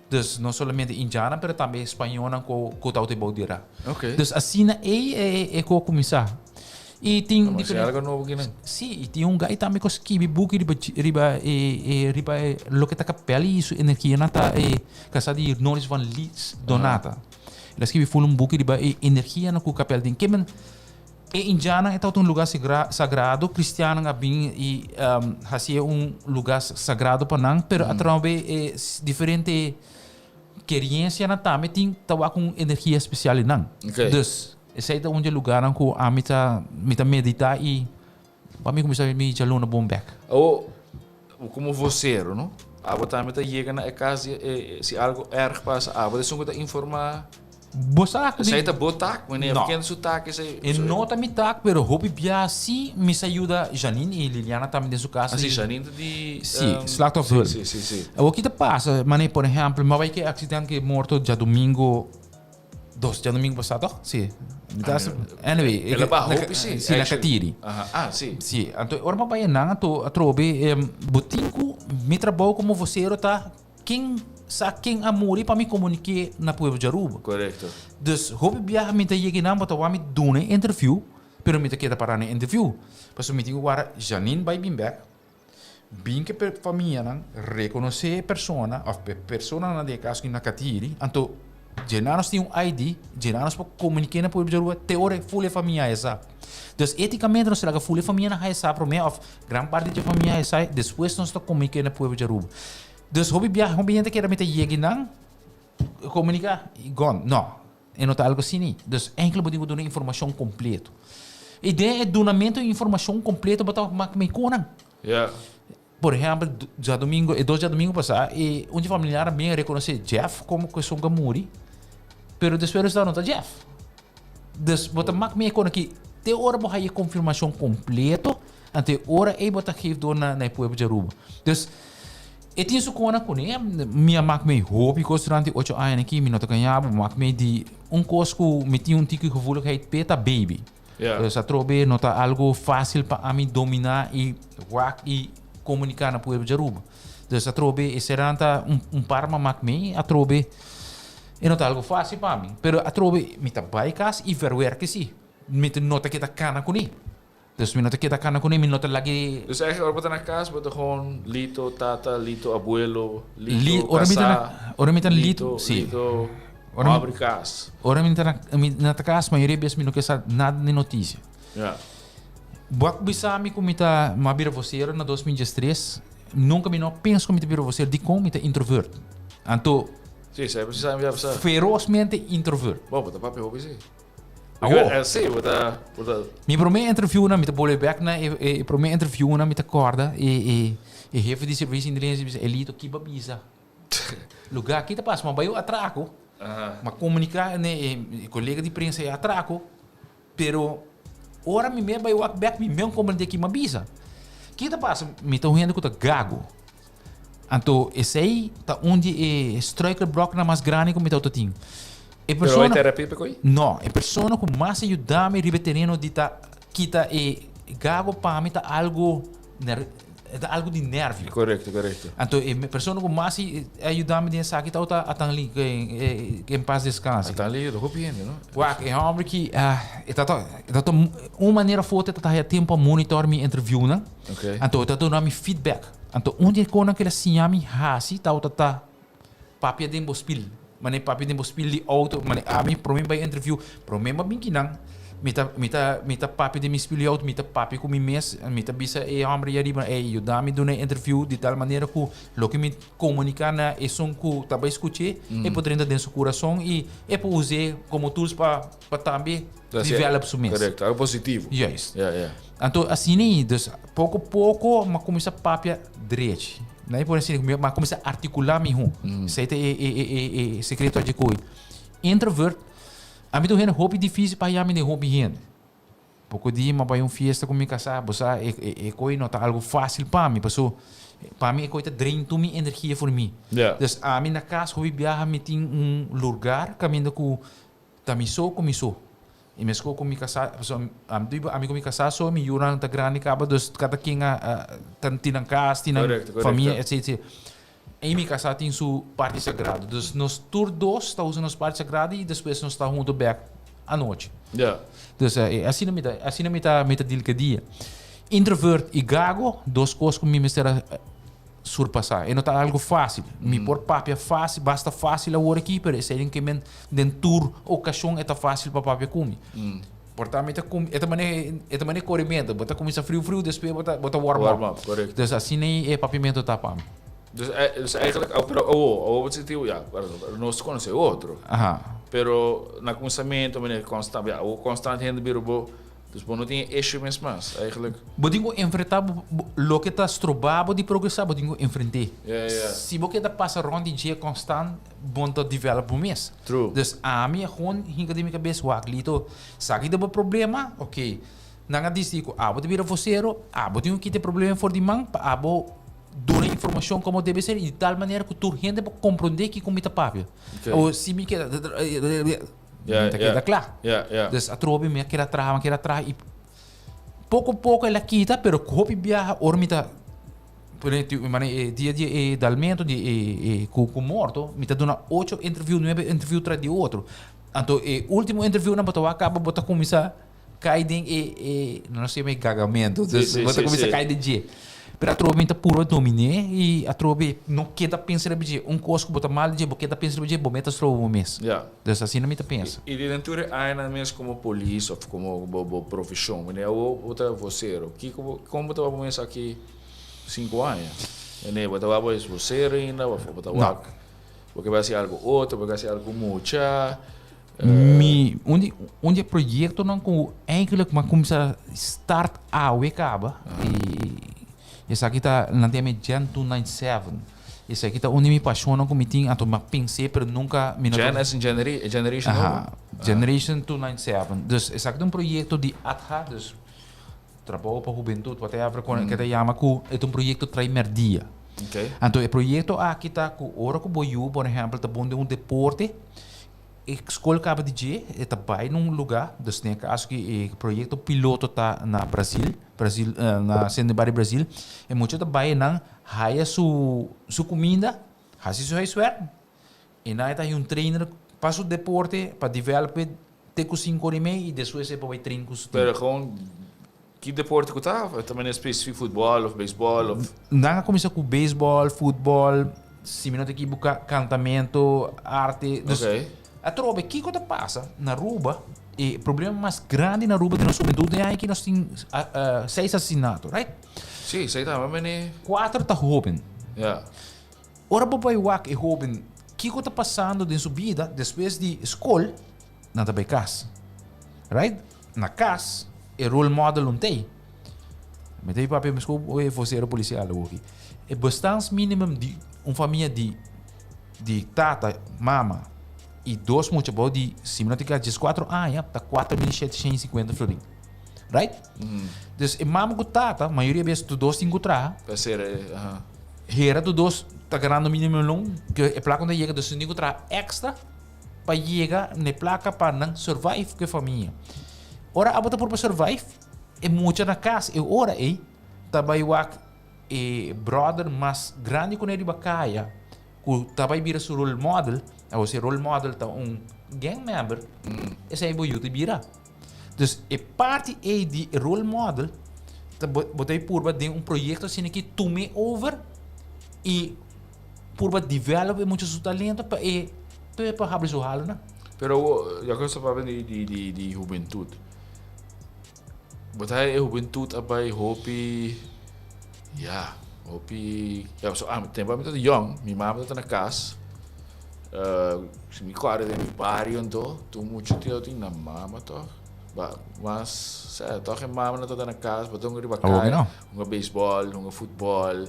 S2: Dus no solamente indiannan pero tambe spañónan ku ku tabata bou derá.
S1: Oké.
S2: Dus asina ei e e ku a kuminsá. I tin
S1: Como si
S2: diferente
S1: algo nobo kinan.
S2: Sí, i tin un guy tambe ku a skibi buki riba riba e e riba e loke ta kapel i su energianan ta e kasá di Norris van Leeds Donata. El a skibi ful un buki riba e energianan ku kapel tin. Ke men e indiannan e tabata un lugar sagrado, kristiannan a bin i hasié un lugar sagrado pa nan, pero atrabe e diferente Keriensianan tambe tin ta wak un energia spesial den nan.
S1: Okay.
S2: Dus, esei ta un di e lugarnan ku ami ta mi ta meditá i pa mi kuminsá mi djaluna bon bèk.
S1: Awo, komo vosero, no? Abo tambe ta yega na e kas di e si algo erg pasa, abo ta esun ku ta informá.
S2: Bo sa ku di.
S1: Esei ta bo tak? Meneer,
S2: No.
S1: ken su tak esei?
S2: E no ta mi tak, pero hopi bia si mi sa yuda Janine i Liliana tambe den su kas.
S1: Ah, si, Janine ta di.
S2: Si, slachtofferhulp.
S1: Si, si, si.
S2: Awor ki ta pasa, manera por ehèmpel, mi a bai ku e aksident ku e morto djadumingu, dos djadumingu pasá tòg? Si. Mi ta hasi, anyway.
S1: El a baha hopi si.
S2: Si, na Katiri.
S1: Aha, ah, si.
S2: Si, anto ora mi a bai einan anto atrobe bo tin ku mi trabou komo vosero ta Ken sa ken a muri pa mi komuniké na pueblo di Aruba.
S1: Korekto.
S2: Dus hopi biaha mi ta yega einan bo ta wak mi duna e interview, Pero mi ta keda para na e interview. Pasobra mi tin ku wara Janine bai bin bek, bin ku e famianan, rekonosé e persona òf e personanan den e kaso ku na Katiri. Anto djenan nos tin un ID, djenan nos por komuniké na pueblo di Aruba te ora e ful e famia haya sa. Dus étikamente nos ta laga ful e famianan haya sa promé òf gran parti di e famia haya sa, despues nos ta komuniké na pueblo di Aruba. Dus hopi biaha hopi hende kere mi ta yega nan komuniká i gòn. No, e no ta algu asina. Dus enkele bo tin ku duna informashon kompleto. I den e dunamentu di informashon kompleto bo ta mak mei konan. Por ehèmpel, djadumingu, e dos djadumingu pasá, e un di familiar a bin rekonosé Jeff komo ku esun ku a muri, pero despues resulta no ta Jeff. Dus bo ta mak mei konan ki te ora bo haya e konfirmashon kompleto, anto e ora ei bo ta geef door na e pueblo di Aruba. Dus, e tin su kona kuné, mi a mak mei hopi kos durante ocho añanan aki, mi no ta gaña bo, mak mei di un kos ku mi tin un tiki gevoeligheid p'e ta baby. Dus atrobe no ta algo fácil pa ami dominá i wak i komuniká na pueblo di Aruba. Dus atrobe e seran ta un, un par mamak mei, atrobe e no ta algo fácil pa mi. Pero atrobe mi ta bai kas i verwerke si. Mi ta no ta keda kana kuné. Dus mi no ta keda kana kuné, mi no ta lag'é.
S1: Dus eigenlijk ora bo ta na kas bo ta gewoon Lito tata, Lito abuelo, Lito
S2: Li, ora mi ta na,
S1: kasá,
S2: ora mi ta na Lito,
S1: Lito,
S2: si.
S1: Lito
S2: Ora mi,
S1: hòmber kas.
S2: ora mi ta na, mi na ta kas mayoria bes mi no ke sa nada di notisia.
S1: Ja.
S2: Bo a bisa mi ku mi ta, mi a bira vocero na 2013, nunka mi no a pensa ku mi ta bira vocero, dikon mi ta introvert. Anto,
S1: Sí, sa e precies mi a bisa.
S2: ferozmente introvert.
S1: Bo, bo ta papia hopi sí.
S2: Awo.
S1: Eh, sí, bo ta, bo ta.
S2: Mi promé interviewnan, mi ta bolbe bek na e, e promé interviewnan, mi ta kòrda e, e, e hefe di servicio inteligencia bisa, Elito, ki bo a bisa? Lugá ki ta pasa? Ma bai un atrako. Ma komuniká ne e kolega di prensa e atrako, pero ora mi mes bai wak bèk mi mes komprendé ki mi a bisa. Ki ta pasa? Mi ta un hende ku ta gago. Anto esei ta un di e struikelbloknan mas grandi ku mi ta tin. E
S1: Pero bai
S2: persona
S1: terapia pa koe?
S2: No, e persona ku mas a yuda mi riba e tereno di ta kita e gago pa mi ta algu E ta algo di nervio.
S1: Correcto, correcto.
S2: Anto e persona ku mas a yuda mi den esaki tabata Atan Lee, ke en paz descanse.
S1: Atan Lee yuda hopi hende, no?
S2: Wak, e homber ki e ta e ta un manera of otro e ta haya tempo pa monitor mi interviewnan.
S1: Okay.
S2: Anto e ta duna mi feedback. Anto un di e konan ku el a siña mi hasi tabata ta papia den bo spil. Mane papia den bo spil di auto, mane ami prome bai interview, prome m'a bin kinan, mi ta mi ta mi ta papia den mi spil di auto, mi ta papia ku mi mes, mi ta bisa e homber ei ariba, ey yuda mi duna e interview di tal manera ku loke mi komunika na esun ku ta bai skuch'é, e por drenta den su kurason i e por us'é komo tools pa pa tambe develop su mes.
S1: Korekto, algo positivo.
S2: Juist.
S1: Ja, ja.
S2: Anto asina ei, dus poko poko m'a kuminsá papia drechi. Nan e por asina, mi a kuminsá artikulá mihó. Esei ta e e e e sekreto dje koi. Introvert, ami ta un hende hopi difísil pa haña mi den hopi hende. Poko dia mi a bai un fiesta ku mi kasá, bo sa e e e koi no ta algu fásil pa mi, paso pa mi e koi ta drain tur mi energia for mi. Dus ami na kas hopi biaha mi tin un lurgar kaminda ku Ta mi so ku mi so. I meskos ku mi kasá, pasobra ami ta biba ami ku mi kasá so, mi yunan ta grandi kaba, dus kada ken a ta tin nan kas, tin nan famia, etcetera, etcetera. I mi kasá tin su parti sagrado. Dus nos tur dos ta usa nos parti sagrado i despues nos ta huntu bèk anochi. Dus asina mi ta, asina mi ta, mi ta deal ku e dia. Introvert i gago, dos kos ku mi mester a surpasá. E no ta algu fásil. Mi por papia fásil, basta fásil awor aki, pero esei den ke men den tur okashon e ta fásil pa papia ku mi. Por ta mi ta kum, e ta mane, e ta mane korimento. Bo ta kuminsá friu friu, despues bo ta, bo ta warm up.
S1: Warm up, korekto.
S2: Dus asina e papiamentu ta pa mi.
S1: Dus, dus eigenlijk, pero awo, awo bo ta sinti, ya, nos konosé otro.
S2: Aha.
S1: Pero na kuminsamentu, manera konstant, ya, awo konstant hende bira bo. Dus bo no tin e issue mes mas, eigenlijk.
S2: Bo tin ku enfrentá loke ta stroba bo di progresá, bo tin ku enfrent'é.
S1: Ja, ja.
S2: Si bo keda pasa rònt di dje konstant, bo no ta develop bo mes.
S1: True.
S2: Dus ami a gewoon hinka den mi kabes, wak Lito, sa ki ta bo problema? Oké. Nan a disidí ku abo ta bira vosero, abo tin ku kita e problema for di man pa abo duna informashon komo debe ser i di tal manera ku tur hende por komprondé kiko mi ta papia.
S1: Oké.
S2: Awor si mi keda.
S1: Ja,
S2: Ta keda kla.
S1: Ja, ja.
S2: Dus atrobe mi a keda traha, mi a keda traha i poko poko el a kita, pero ku hopi biaha ora mi ta pone ti mane e dia di e dalmento di e e ku ku morto, mi ta duna ocho interview, nuebe interview tras di otro. Anto e ultimo interviewnan bo ta wak kaba bo ta kuminsá. kai den e e no sé me gagamento. Dus bo ta kuminsá kai den dje. Pero atrobe mi ta purba dominé i atrobe no keda pensa riba dje. Un kos ku bo ta mal di dje, bo keda pensa riba dje, bo meta stroba bo mes. Dus asina mi ta pensa.
S1: I den tur e añanan mes komo polis òf komo bo bo profeshon, wanneer awor bo ta vosero, kiko bo kon bo tabata bo mes aki sinku aña? Wanneer bo tabata bo es vosero ainda òf bo ta wak bo ke bai hasi algu otro, bo ke hasi algu mucha?
S2: Mi, un di, un di e proyectonan cu eigenlijk m'a cuminsa start awe caba, y esaki ta, nan ta yama e Gen 297. Esaki ta un di mi pasionnan cu mi tin, anto m'a pens'é pero nunca mi no
S1: ta. Gen as in generation nobo?
S2: Aha, Generation 297. Dus esaki ta un proyecto di ATHA, dus Trabou pa Hubentud, whatever con ke ta yama cu e ta un proyecto trai merdia. Anto e proyecto aki ta cu ora cu bo yu, por ehempel, ta bon den un deporte, E skol kaba di dje, e ta bai na un lugá, dus den e kaso aki e proyekto piloto ta na Brasil, Brasil na Sentro di Bario Brasil, e mucha ta bai einan haya su su kuminda, hasi su huiswerk, i nan e ta haya un trainer pa su deporte, pa develop e te ku sinku ora i mei i despues e por bai train ku su
S1: team. Pero gewoon ki deporte ku ta? Of ta manera spesifik futbòl of beisbòl of?
S2: Nan a kuminsá ku beisbòl, futbòl, si mi no ta ekiboká kantamento, arte. Dus atrobe kiko ta pasa na Aruba, e problema mas grandi na Aruba den nos hubentud den aña aki nos tin seis asesinato, right?
S1: Sí, esei ta mane.
S2: Kuater ta hoben.
S1: Ya.
S2: Ora bo bai wak e hoben kiko ta pasando den su bida despues di skol, nan ta bai kas. Right? Na kas e role model no t'ei. Mi ta papia mesco e vocero policial awoki. E bestaansminimum di un famia di di tata, mama y dos mucha bou di si mi no ta ekivoca dieskuatro aña ta 4750 florin. Right? Dus e mama ku tata mayoria bes tur dos tin ku traha.
S1: Pa ser e aha.
S2: Hera tur dos ta ganando minimum loon ku e plaka no ta yega dus nan tin ku traha extra. Pa yega n'e plaka pa nan survive ku e famia. Ora abo ta purba survive, e mucha na kas e ora ei ta bai wak e brother mas grandi ku ne riba kaya ku ta bai bira su role model, awor si e role model ta un gang member, esei bo yu ta bira. Dus e parti ei di e role model ta bo ta purba den un proyekto asina ki tum'é over i purba develop e mucha su talento pa e pa e por habri su halonan.
S1: Pero awor, ya ku nos ta papia di di di di hubentut, bo ta haña e hubentut a bai hopi, ya, hopi, ya pasobra ami tempu ami tabata yòn, mi mama tabata na kas, si mi kòrda den mi bario anto, tur mucha tin nan mama tòg, ba mas, sea, tòg e mama nan tabata na kas, bo ta hunga riba kaya, hunga beisbòl, hunga futbòl.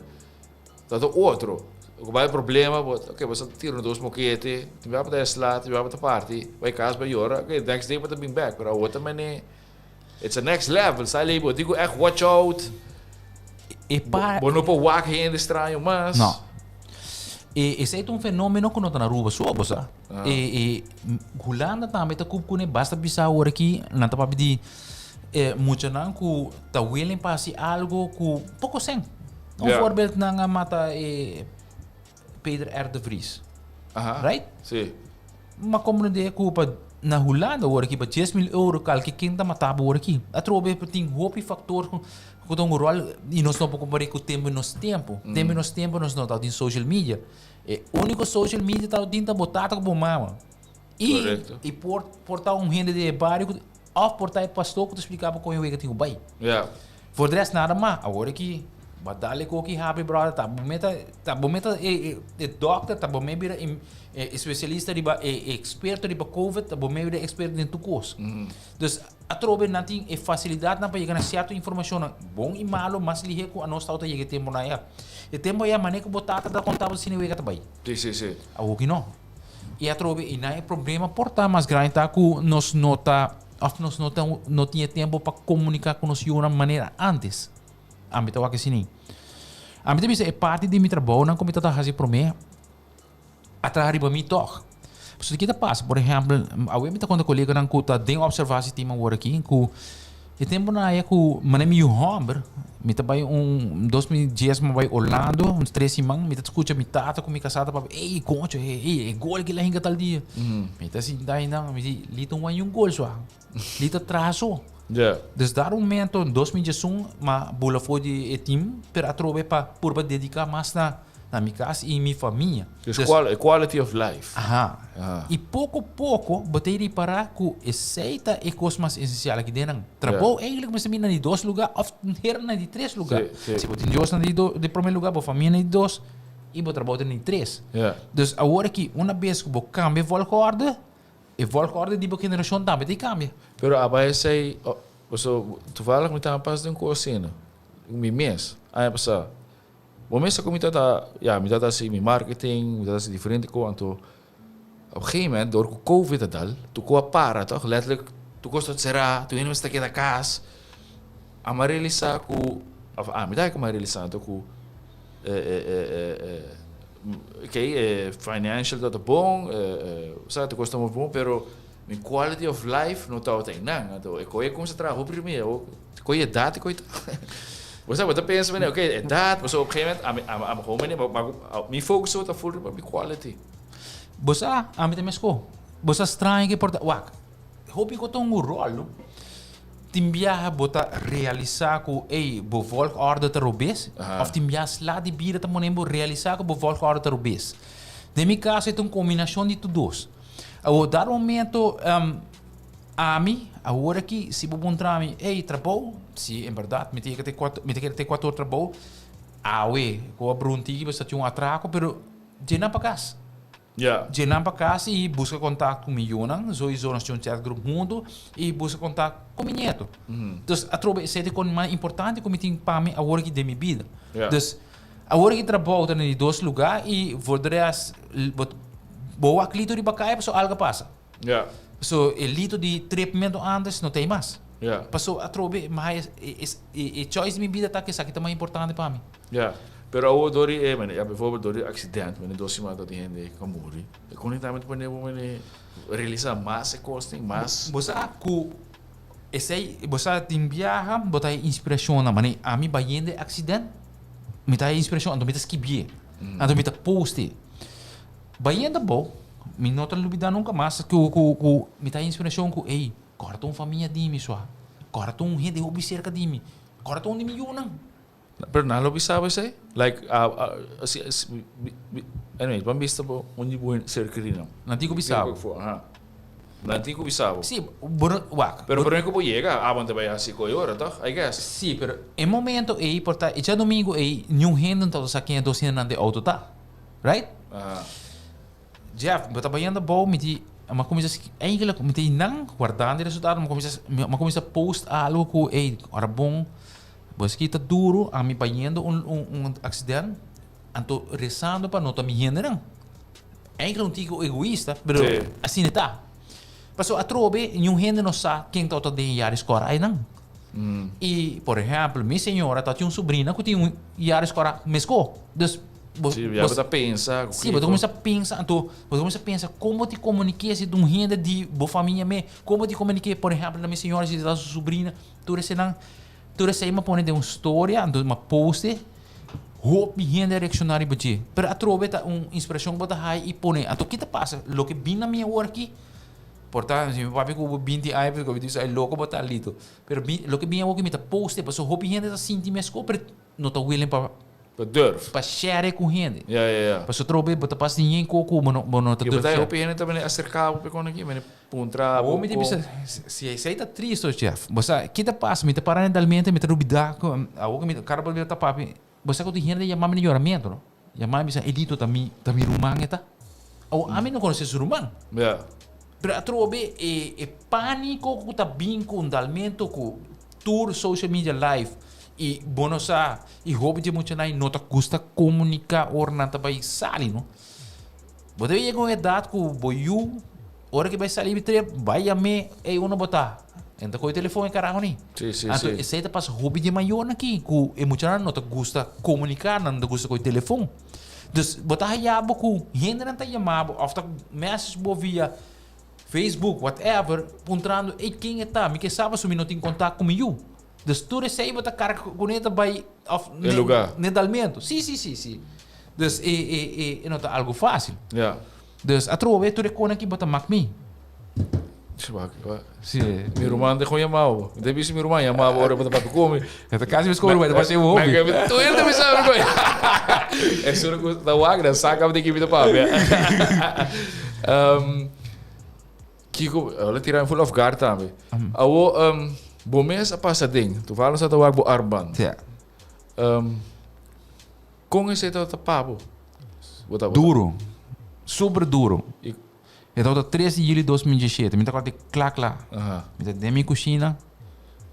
S1: Ta ta otro. Ku bai problema, bo, ok, bo sa tira un dos mokete, tin bia bo ta esla, tin bia bo ta parti, bai kas, bai yora, ok, next day bo ta bin bek, pero awor ta mene, it's a next level, sa lei bo tin ku ègt watch out,
S2: E pa.
S1: Bo no por wak hende straño mas.
S2: No. E esei ta un fenomeno ku no ta na Aruba so, bo sa. E e Hulanda tambe ta kup kuné basta bisa awor aki, nan ta papia di e muchanan ku ta willing pa hasi algo ku poko sèn. Un voorbeeld nan a mata e Peter R. de Vries.
S1: Aha.
S2: Right?
S1: Sí.
S2: Ma comprende cu pa na Hulanda awor aki pa 10.000 euro kalke ken ta mata bo awor aki. Atrobe tin hopi factor cu cu ta un rol y nos no por compare cu tempo nos tempo. Tempo nos tempo nos no tabatin social media. E unico social media tabatin ta bo tata cu bo mama. Y
S1: Correcto.
S2: y por por ta un hende di e bario cu Of por ta e pastor ku ta splika bo kon e wega tin ku bai.
S1: Ja.
S2: For de rest nada mas. Awor aki bo a dal e koki habri brother ta bo meta ta bo meta e e e dokter ta bo me bira e e especialista riba e experto riba covid ta bo me bira experto den tur kos. Dus atrobe nan tin e facilidadnan pa yega na cierto informacionnan bon y malo mas lihe ku anos tabata yega e temponan aya. E tempo aya mane ku bo tata ta konta bo asina e wega ta bai.
S1: Si si si.
S2: Awor ki no. I atrobe i nan e problema por ta mas grandi ta ku nos no ta òf nos no ta no tin e tempu pa komuniká ku nos yunan manera ántes. Ami ta wak asina. Ami ta bisa e parti di mi trabounan ku mi ta hasi promé a traha riba mi tòg. Pasobra ke ta pasa? Por ehèmpel, awe mi ta konta koleganan ku ta den opservasie team awor aki ku E tempunan aya ku manera mi yu hòmber, mi ta bai un 2010 mi bai Orlando, un tres siman, mi ta skucha mi tata ku mi kasá ta papia, ey koncho, ey ey e gol kila hinka tal dia. Mi ta sinta einan, mi di, Lito no wak niun gol sua, Lito traha so. Dus dar un momento, 2011, m'a bula for di e team, pero atrobe pa purba dedica mas na mi cas y mi famia.
S1: Dus quality of life.
S2: Aha. Y poco poco bo ta ripara cu esey ta e cos mas esencial aki den nan. Trabou eigenlijk mester bini na di dos lugar of hera na di tres lugar. Si bo tin Dios na di di prome lugar, bo famia na di dos y bo trabou ta na di tres. Dus awor aki una bes cu bo cambia volgorde, E volgorde di bo generacion tambe ta cambia.
S1: Pero aba esey, paso toevallig mi taba pas den un cos asina, mi mes, aña pasa. Bo mes sa cu mi tata, ya, mi tata haci mi marketing, mi tata haci diferente cos, anto op een gegeven moment, door cu covid a dal, tur cos a para toch, letterlijk tur cos ta cera, tur hende mester ta keda cas. Ami a realisa cu, of ami ta como a realisa anto cu Ok, e financial ta ta bon, sa ta kosta hopi bon, pero mi quality of life no tabata einan. Anto e koe a kuminsá traha hopi riba mi, koe edat e koe ta. Bo sa, bo ta pensa manera, ok, edat, pasobra op gegeven moment ami ami gewoon manera, mi focus tabata full riba mi quality.
S2: Bo sa, ami ta meskó. Bo sa straño ke por ta, wak, hopi ku ta un ròl, no? Tin biaha bo ta realisá ku, ey, bo volgorde ta robes, òf tin biaha sla di bida ta pone bo realisá ku bo volgorde ta robes. Den mi kaso e ta un kombinashon di tur dos. Awor, dado momento, ami, awor aki, si bo puntra mi, ey, trabou? Si, en bèrdat, mi ta yega te kuater, mi ta keda te kuater or trabou. Awe, ku a brunti bo sa tin un atrako, pero dje nan pa kas. Dje nan pa kas i buska kontak ku mi yunan, sowieso nos tin un chat group huntu, i buska kontak ku mi nieto. Dus atrobe esei ta e kon mas importante ku mi tin pa mi awor aki den mi bida. Dus awor aki trabou ta na di dos lugá i voor de rest bo bo wak lito riba kaya pasobra algu a pasa. So e lito di tripmentu antes no ta ei mas. Pasobra atrobe e choice di mi bida ta ku esaki ta mas importante pa mi.
S1: Ya, pero awor dor di e mene, ya bijvoorbeeld dor di accident mene dos siman ta tin hende ku a muri, e conectamente pone bo mene realisa mas e kosnan, mas.
S2: Bo sa ku esei, bo sa tin biaha bo ta e inspirashonnan, mane ami bayendo e accident mi ta e inspirashon anto mi ta skibié, anto mi ta post'é. Bayendo abou mi no ta lubida nunka mas ku ku ku mi ta e inspirashon ku ey kòrda un famia di mi sua, kòrda un hende hopi serka di mi, kòrda un di mi yunan.
S1: Pero nan lo bisa bo esei? Like, si, anyway, ban bista bo un di bo ser kerí nan.
S2: Nan tin ku bisa bo.
S1: Aha. Nan tin ku bisa bo.
S2: Sí, bo no, wak.
S1: Pero promé ku bo yega, abo ta bai hasi koe ora, tòg? I guess.
S2: Sí, pero e momento ei por ta e djadumingu ei niun hende no tabata sa ken e dos hendenan den outo ta. Right?
S1: Aha.
S2: Jeff, bo ta bayendo abou, mi di, mi a kuminsá eigenlijk mi ta einan wardando e resultado, mi a kuminsá, mi a kuminsá post algu ku ey, ora bon. Bo esaki ta duro, ami bayendo un un un accident, anto rezando pa no ta mi hendenan. Eigenlijk un tiki egoista, pero
S1: Sí.
S2: asina ta. Pasobra atrobe niun hende no sa ken tabata den e Yaris Cora einan. I, por ehempel, mi señora ta tin un sobrina ku tin un Yaris Cora meskó. Dus, bo,
S1: Sí, ya
S2: bo
S1: bo ta pensa ku
S2: Sí, bo ta
S1: kiko.
S2: kuminsá pensa, anto bo ta kuminsá pensa kon bo tin komuniké si ta un hende di bo famia me, kon bo tin komuniké, por ehempel, na mi señora si ta su sobrina, tur esenan. Tur esei m'a pone den un storia, anto m'a post e, hopi hende a reacciona riba dje. Pero atrobe ta un inspiracion ku bo ta haya i pone. Anto ki ta pasa? Loke bin na mi awor aki, por ta si mi papia ku bo binti aña ku mi ta bisa loko bo ta alito. Pero loke bin awor aki mi ta post e pasobra hopi hende ta sinti meskos pero no ta willing pa
S1: Pa durf.
S2: Pa share ku hende.
S1: Ja, ja, ja.
S2: Pasobra otro bes bo ta pasa di yen koko bo no, bo no ta
S1: durf
S2: share.
S1: I bo ta hopi hende ta bini aserka bo pa e kos aki, bini puntra bo
S2: Mi ta
S1: kon.
S2: bisa, si esei ta tristo, chef. Bo sa, ki ta pasa? Mi ta para mentalmente, mi ta rubida ku, awor ku mi kara por bira ta papia, bo sa ku tin hende ta yama mi na yoramentu, no? Yama mi bisa, Edito, ta mi, ta mi ruman e ta. Awor, ami no konosé su ruman.
S1: Ja.
S2: Pero atrobe e, e pániko ku ta bin ku un dalmento ku tur social media live, I bo no sa, i hopi di e muchanan no ta gusta komuniká ora nan ta bai sali, no. Bo debe yega un edat ku bo yu, ora ke bai sali di trip, bai yam'é, ey unda bo ta? E no ta kohe telefon e karaho ni.
S1: Sí, sí,
S2: Anto
S1: sí.
S2: esei ta pasa hopi di e mayornan aki, ku e muchanan no ta gusta komuniká, nan no ta gusta kohe telefon. Dus bo ta haya bo ku hendenan ta yama bo òf ta message bo via Facebook, whatever, puntrando, ey ken e ta? Mi ke sa pasobra mi no tin kontak ku mi yu. Dus tur esei bo ta karga kuné ta bai of
S1: E lugá.
S2: ne dalmento. Sí, sí, sí, sí. Dus e e e e no ta algo fácil.
S1: Ja.
S2: Dus atrobe tur e konan ki bo ta mak mi. Sí.
S1: Mi ruman te gewoon yama bo. Mi ta bisa mi ruman yama bo ora bo ta papia ku mi.
S2: E ta kasi mes koru, ta pasa e hopi.
S1: Tu el ta bisa mi koe. E suru ku ta wak dan saka di ki mi ta papia. Kiko, lo tira mi full off guard tambe. Awo, bo mes a pasa den. Toevallig sa ta wak bo armband.
S2: Ja.
S1: Kon esei tabata pa bo? Bo ta
S2: Duro. Super duro.
S1: I
S2: E tabata tres di juli 2017. Mi ta kòrda di kla kla.
S1: Aha.
S2: Mi ta den mi kushina,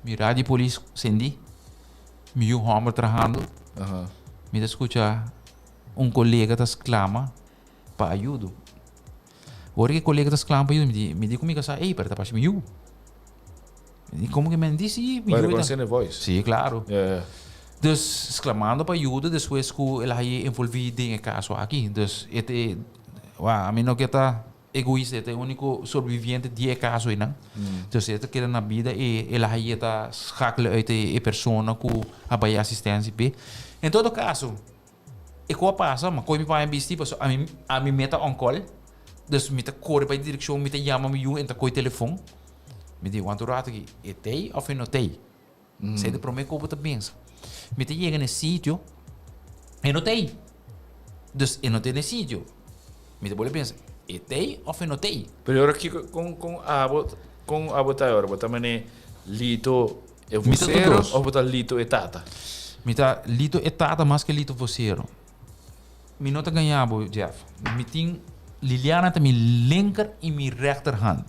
S2: mi radio polis sendí, mi yu hòmber trahando.
S1: Aha.
S2: Mi ta skucha un kolega ta sklama pa ayudo. Ora ku e kolega ta sklama pa ayudo, mi di, mi di ku mi kasá, ey, pero ta parse mi yu. Mi di, komo ku men di si mi
S1: Bai
S2: yu ta.
S1: rekonosé e voice.
S2: Sí, klaro.
S1: Ja, ja.
S2: Dus sklamando pa ayudo despues ku el a haye envolví den e kaso aki. Dus e te, wou, ami no ke ta egoista, e ta e úniko sobreviviente di e kaso einan. Dus e ta keda na bida i el a haye ta schakelen uit e persona ku a bai asistensia p'e. En todo kaso, E ku a pasa, ma koe mi paña bisti pasobra ami ami me ta on call, dus mi ta kore bai direkshon, mi ta yama mi yu en ta koe telefon. Mi di wanta un rato aki, e t'ei òf e no t'ei? Esei ta e promé ku bo ta pensa. Mi ta yega na e sitio, e no t'ei. Dus e no t'ei na e sitio. Mi ta bolbe pensa, e t'ei òf e no t'ei?
S1: Pero ora kiko kon kon abo kon abo ta ora? Bo ta mane Lito e
S2: Mi ta tur
S1: vocero
S2: dos.
S1: of bo ta Lito e tata?
S2: Mi ta Lito e tata mas ke Lito vocero. Mi no ta gaña bo, Jeff. Mi tin Liliana ta mi linker i mi rechterhand.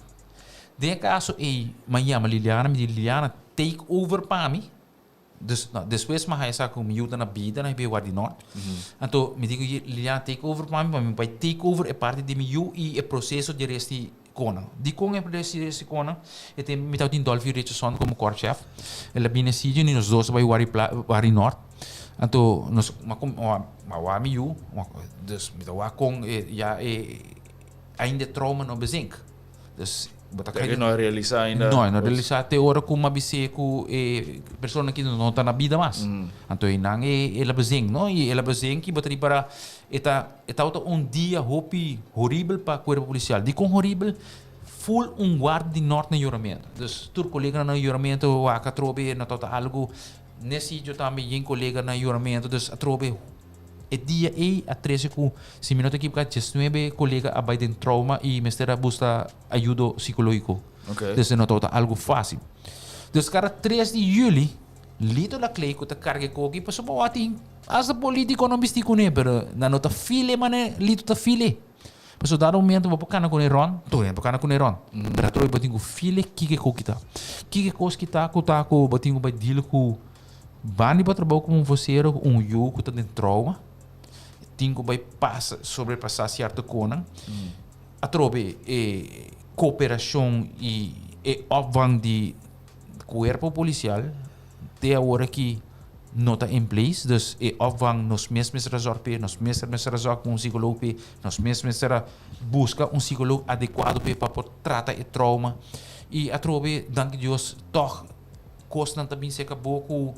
S2: Den e kaso ei, mi a yama Liliana, mi di Liliana take over pa mi. Dus, no, despues mi a haya sa ku mi yuda na bida na hib'é Guardi Nort. Anto mi di ku Liliana take over pa mi, pa mi bai take over e parti di mi yu i e proseso di resti Kona. Dikon e presi si Kona? E tempu mi tabatin Dolphy Richardson komo korpschef. El a bini sitio i nos dos a bai wari pla wari nort. Anto nos m'a kum m'a wak mi yu, dus mi ta wak kon e ya e ainda e trauma no bezink. Dus bo ta
S1: E no a realisá ainda.
S2: No, e no a realisá te ora ku m'a bis'é ku e persona aki no ta na bida mas. Anto einan e el a bezink, no? I el a bezink i bo ta ripará E ta e tabata un dia hopi horibel pa Cuerpo Policial. Dikon horibel? Full un guarda di nort na yoramentu. Dus tur coleganan na yoramentu wak atrobe no tabata algo n'e sitio tambe yen colega na yoramentu. Dus atrobe e dia ey a trece cu si mi no ta ekiboca diesnuebe colega a bay den trauma y mester a busca ayudo psicologico. Dus e no tabata algo facil. Dus cada tres di juli Lito Laclay cu ta carga e koki pasobra bo tin hasta politico no bisti cune pero nan no ta feel e mane Lito ta feel e. Pasobra dado momento bo por cana cune rond, tur hende por cana cune rond, pero atrobe bo tin cu feel e kiko e koki ta. Kiko e cos ki ta cu ta cu bo tin cu bay deal cu banda di bo trabou como un vocero cu un yu cu ta den trauma, tin cu bay pasa sobrepasa cierto conan. Atrobe e cooperacion y e opvang di Cuerpo policial te awor aki no ta in place, dus e opvang nos mes mester a zorg p'e, nos mes mester a zorg pa un psicoloog p'e, nos mes mester a busca un psicoloog adecuado p'e pa por trata e trauma. Y atrobe, danki Dios, tog cosnan ta bin cerca bo cu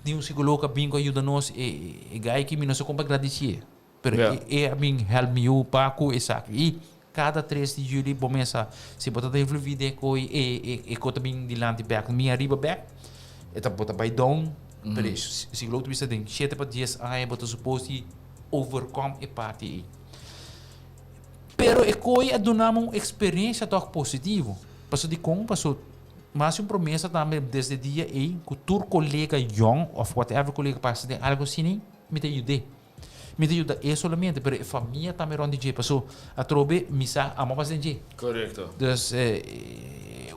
S2: tin un psicoloog a bin cu a yuda nos, e guy aki mi no sa con pa gradici'e. Pero
S1: Ja.
S2: e a bin help mi yu pa ku esaki. I kada 3 di juli bo mesa, si bo ta ta influí den koi e e e ko ta bin dilanti bek, mi ariba bek, e ta bo ta bai down. Pero e si lo ta bisa den 7 pa 10 aña bo ta supos di overcome e parti ei. Pero e koi a duna mi un eksperensia tòg positivo. Paso dikon? Paso mas un promesa tambe desde dia ei ku tur kolega yòn òf whatever kolega pasa den algu asina mi ta yud'é. Mi ta yuda e solamente, pero e famia tambe rond di dje, paso atrobe mi sa amo pas den dje.
S1: Correcto.
S2: Dus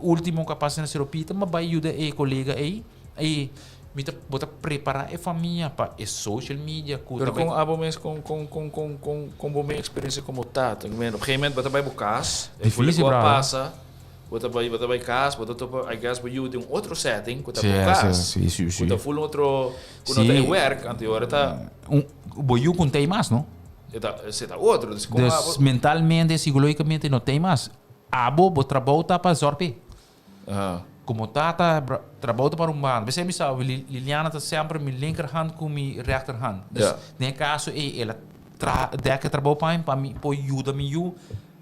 S2: ultimo ku a pasa na Sero Pita, mi a bai yuda e kolega ei, i mi ta bo ta prepara e famia pa e social media ku
S1: Pero
S2: ta bai.
S1: kon abo mes kon kon kon kon kon kon bo mes eksperensia komo tata? Op un gegeven moment bo ta bai bo kas, e ful
S2: Difícil
S1: ku a
S2: brother.
S1: pasa. Bo ta bai, bo ta bai kas, bo ta topa, I guess bo yu den un otro setting ku ta
S2: Sí,
S1: bo kas.
S2: sí, sí, sí.
S1: Ku ta full un otro, ku no ta e
S2: Sí.
S1: werk, anto e ora ta,
S2: Un, bo yu ku no ta ei mas, no?
S1: e ta, esei ta otro. Dus kon
S2: Dus
S1: abo.
S2: mentalmente, psicologicamente no ta ei mas. Abo, bo trabou ta pa zorg p'e.
S1: Aha.
S2: Como tata, trabou ta para un banda. P'esei mi sa, Liliana ta semper mi linkerhand ku mi rechterhand. Dus
S1: Ja.
S2: den e kaso ei, el a tra, dek e trabou pa mi, pa mi por yuda mi yu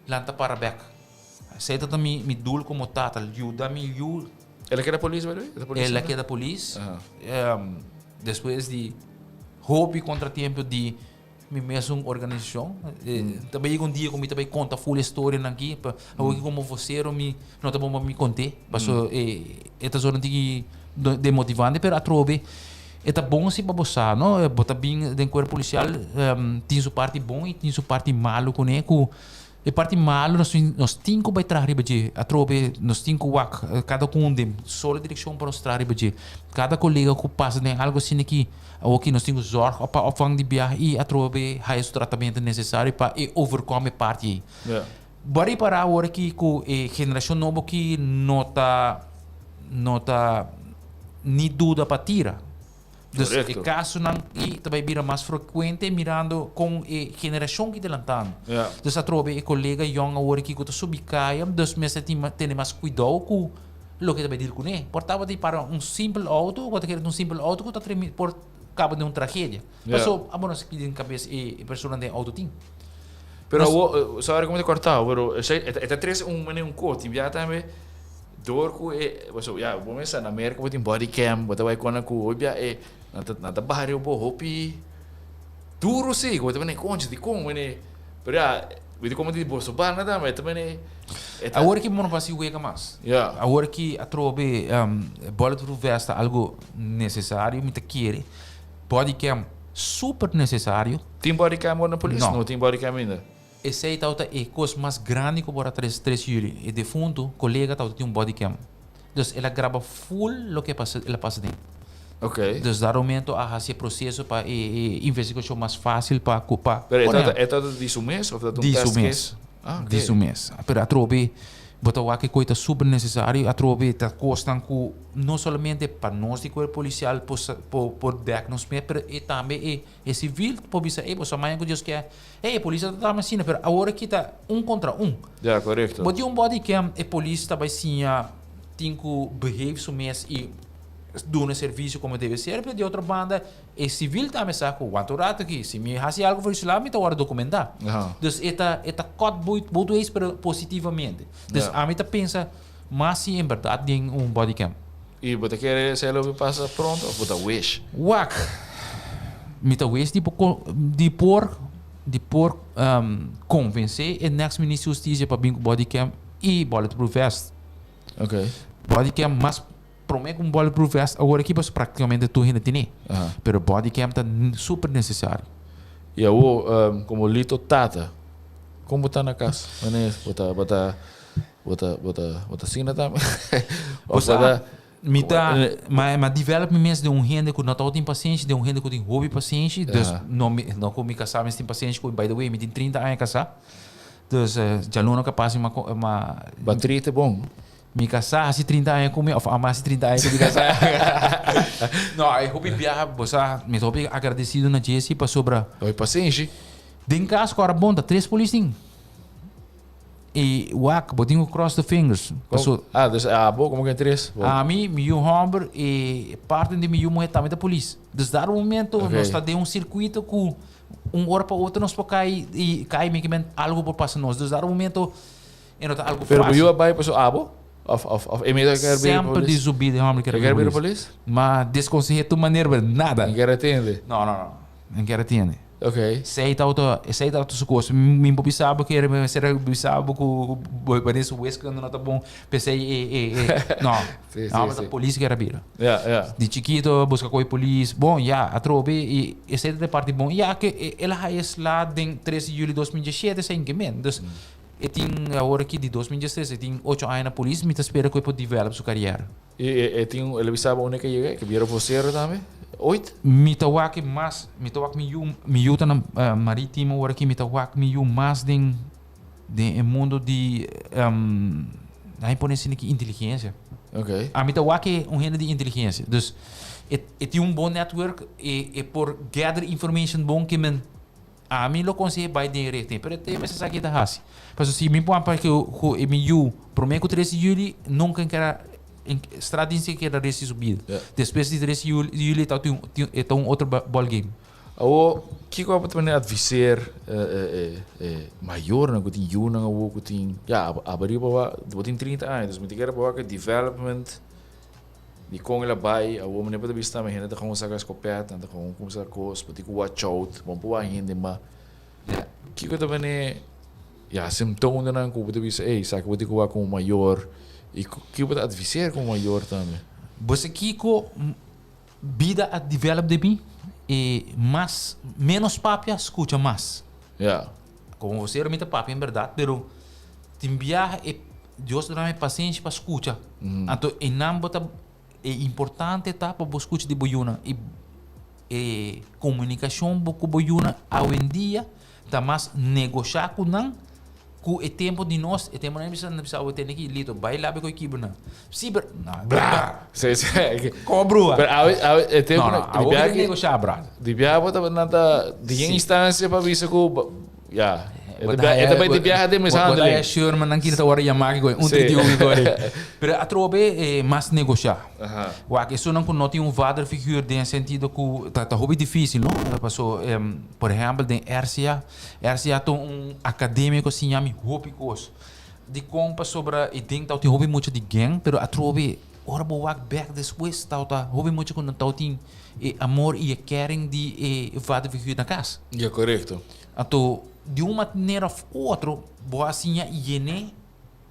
S2: lanta para bek. Esei ta mi mi doel komo tata, yuda mi yu.
S1: El a keda polis by the way? E ta polis
S2: El a
S1: ainda?
S2: keda polis. Despues di hopi kontratiempo di mi mesun organisashon. Ta bay yega un dia ku mi ta bay konta ful e storianan aki. Pa awor ki komo vosero mi no ta bon pa mi kont'é. Paso e ta zona tiki demotivante pero atrobe e ta bon si pa bo sa no. Bo ta bin den kuerpo polisial tin su parti bon i tin su parti malu kuné ku E parti malu nos tin nos tin ku bai traha riba dje. Atrobe nos tin ku wak kada kun den solo direkshon pa nos traha riba dje. Kada kolega ku pasa den algu asina aki, awoki nos tin ku zòrg pa opvang di biaha i atrobe haya su tratamentu nesesario pa e overkome e parti ei. Bo a ripará awor aki ku e generashon nobo aki no ta no ta ni duda pa tira. Dus e kasonan ei ta bai bira mas frekuente mirando kon e generashon ki ta lantando. Dus atrobe e kolega yòn awor aki ku ta subi kaya, dus mester tin tene mas kuidou ku loke ta bai dil kuné. Por tabata di para un simpel outo, ku ta kere un simpel outo ku ta por kaba den un tragedia. Paso abo no sa ki den kabes e personanan den outo tin.
S1: Pero awor, sorry ku mi ta kòrtao, pero esei e ta trese un manera un kos. Tin bia tambe Door ku e, pasobra ya, bo mester na Merka bo tin body cam, bo ta bai kona ku hopi bia e nan ta nan ta baha riba bo hopi duro si, ku bo ta mene konchi dikon mene, pero ya bo di komo di boso banda tambe ta mene
S2: e ta. Awor ki bo no por hasi wega mas.
S1: Ya.
S2: Awor ki atrobe bulletproof vest ta algo nesesario, mi ta kere body cam super nesesario.
S1: Tin body cam awor na polis?
S2: No.
S1: No tin body cam ainda.
S2: Esei tabata e kos mas grandi ku por a tres tres juli. E defuntu kolega tabata tin un bodycam. Dus el a graba full loke a pasa el a pasa den.
S1: Ok.
S2: Dus dat momento a hasi e proseso pa e e investigashon mas fásil pa ku pa
S1: Pero e tabata e tabata di su mes of tabata un
S2: Di su
S1: test
S2: mes.
S1: case? Ah, ok.
S2: Di su mes. Pero atrobe bo ta wak e kos ta super nesesario. Atrobe ta kosnan ku no solamente pa nos di kuerpo polisial por sa por por dèk nos mes pero e tambe e E civil por bisa, ey, boso a maña cu Dios kier. Ey, e polis a trata mi asina, pero awor aki ta un contra un.
S1: Ja, corecto.
S2: Bo tin un body cam, e polis ta bay siña tin cu behave su mes y duna servicio como debe ser, pero di otro banda e civil tambe sa cu wanta un rato aki, si mi haci algo for su lado mi ta worde documenta. Dus e ta e ta cut both ways pero positivamente. Dus ami ta pensa mas si en berdad den un body cam.
S1: I bo ta kere esei lo bin pasa pronto of bo ta wish?
S2: Wak, mi ta wish di por di por di por konvensé e next minister di hustisia pa bin ku bodycam i bulletproof vest.
S1: Ok.
S2: Bodycam mas promé ku un bulletproof vest awor aki pasobra praktikamente tur hende tene. Pero bodycam ta super nesesario.
S1: I awor komo Lito tata, kon bo ta na kas? Wanneer bo ta bo ta Bo ta, bo ta, bo ta asina tambe?
S2: Bo sa, mi ta, ma, ma develop mi mes den un hende ku no tabata tin pasenshi, den un hende ku tin hopi pasenshi. Dus no mi, no ku mi kasá mes tin pasenshi ku, by the way, mi tin trinta aña kasá. Dus djaluna ku a pasa mi ma, ma.
S1: Batri ta bon.
S2: Mi kasá hasi trinta aña ku mi òf ama hasi trinta aña ku mi kasá. No, e hopi biaha, bo sa, mi ta hopi agradesido na Jessy pasobra.
S1: Hopi pasenshi.
S2: Den kas ku ora bon ta tres polis tin. E wak, bo tin ku cross the fingers. Paso.
S1: Ah, dus abo komo ke tres?
S2: Ami, mi yu hòmber e parten di mi yu muhé tambe ta polis. Dus dado momento nos ta den un sirkuito ku un ora pa otro nos por kai i kai mi kimen algu por pasa nos. Dus dado momento e no ta algu
S1: Pero bo yu a bai paso abo? Of of of e mester a kier bira
S2: Semper
S1: polis?
S2: di su bida e hòmber kier
S1: E kier bira polis?
S2: Ma deskonseh'é tur manera pero nada.
S1: E kier a tende?
S2: No, no, no. E kier a tende.
S1: Ok.
S2: Esei tabata, esei tabata su kos. Mi por bisa bo kere, mi mester a bisa bo ku bo wanneer su wiskunde no ta bon, p'esei e, e, e, no.
S1: Sí, sí,
S2: No, ta
S1: sí.
S2: polis kere bira.
S1: Ja, ja.
S2: Di chikito buska koe polis. Bon, ya, atrobe i esei ta e parti bon. Ya ke e, el a haya sla den tres di juli 2017, esei en ke men. Dus, e tin awor aki di 2016, e tin ocho aña na polis, mi ta spera ku e por develop su kariera.
S1: I e e tin el a bisa bo unda ke yega? E ke bira vocero tambe? Ooit?
S2: Mi ta wak e mas, mi ta wak mi yu, mi yu ta na maritimo awor aki, mi ta wak mi yu mas den den e mundo di nan pone asina ki inteligencia.
S1: Ok.
S2: Ami ta wak e un hende di inteligencia. Dus e e tin un bon network, e e por gather information bon ke men Ami lo konseh'é bai den e richting, pero e te mester sa ke ta hasi. Pasobra si mi pon pa ku e mi yu promé ku tres di juli, nunka en keda straat dienst ke keda resti su bida. Despues di tres di juli e ta tin e ta un otro ball game.
S1: Awo, kiko abo ta mane adviseer e mayornan ku tin yunan awo ku tin, ya, abo riba wa, bo tin trinta aña, dus mi ta kere bo wak e development di kon el a bai, awo mi no por ta bisa tambe hende ta kon saka skopet, nan ta kon kumsa kos, bo tin ku watch out, bo no por wak hende mas. Kiko ta mane, ya, simptomennan ku bo ta bisa, ey, esaki bo tin ku wak komo mayor, i kiko bo ta adviseer komo mayor tambe?
S2: Bo sa kiko Bida a develop den mi e mas menos papia scucha mas.
S1: Ja.
S2: Como vocero mi ta papia en berdad pero tin biaha e Dios ta duna mi pasenshi pa scucha. Anto e nan bo ta e importante ta pa bo scucha di bo yunan y e comunicacion bo cu bo yunan awendia Ta mas negoshá ku nan ku e tempu di nos. E tempu nan bisa nan bisa awe tene ki lito bai labe ku e kibra nan. Si pero no
S1: Bra! Si si.
S2: Komo brua?
S1: Pero awe awe e tempu
S2: No no
S1: di
S2: awe
S1: biaha
S2: ki negoshá bra.
S1: Di biaha bo ta nan ta di e instancia pa bisa ku ya e ta e ta bai di biaha den mishandeling.
S2: Bo ta haya Sherman nan kiri ta wòrdu yamá ki koe un 31 ki koe. Pero atrobe e mas negoshá. Wak esunnan ku no tin un vaderfiguur den e sentido ku ta ta hopi difísil no paso Por ehèmpel den RCA, RCA ta un akademia ku a siña mi hopi kos. Dikon? Pasobra e den tabatin hopi mucha di gang, pero atrobe ora bo wak bèk despues tabata hopi mucha ku no tabatin e amor i e caring di e vader figuur na kas.
S1: Ya, korekto.
S2: Anto di un manera òf otro bo a siña yen'é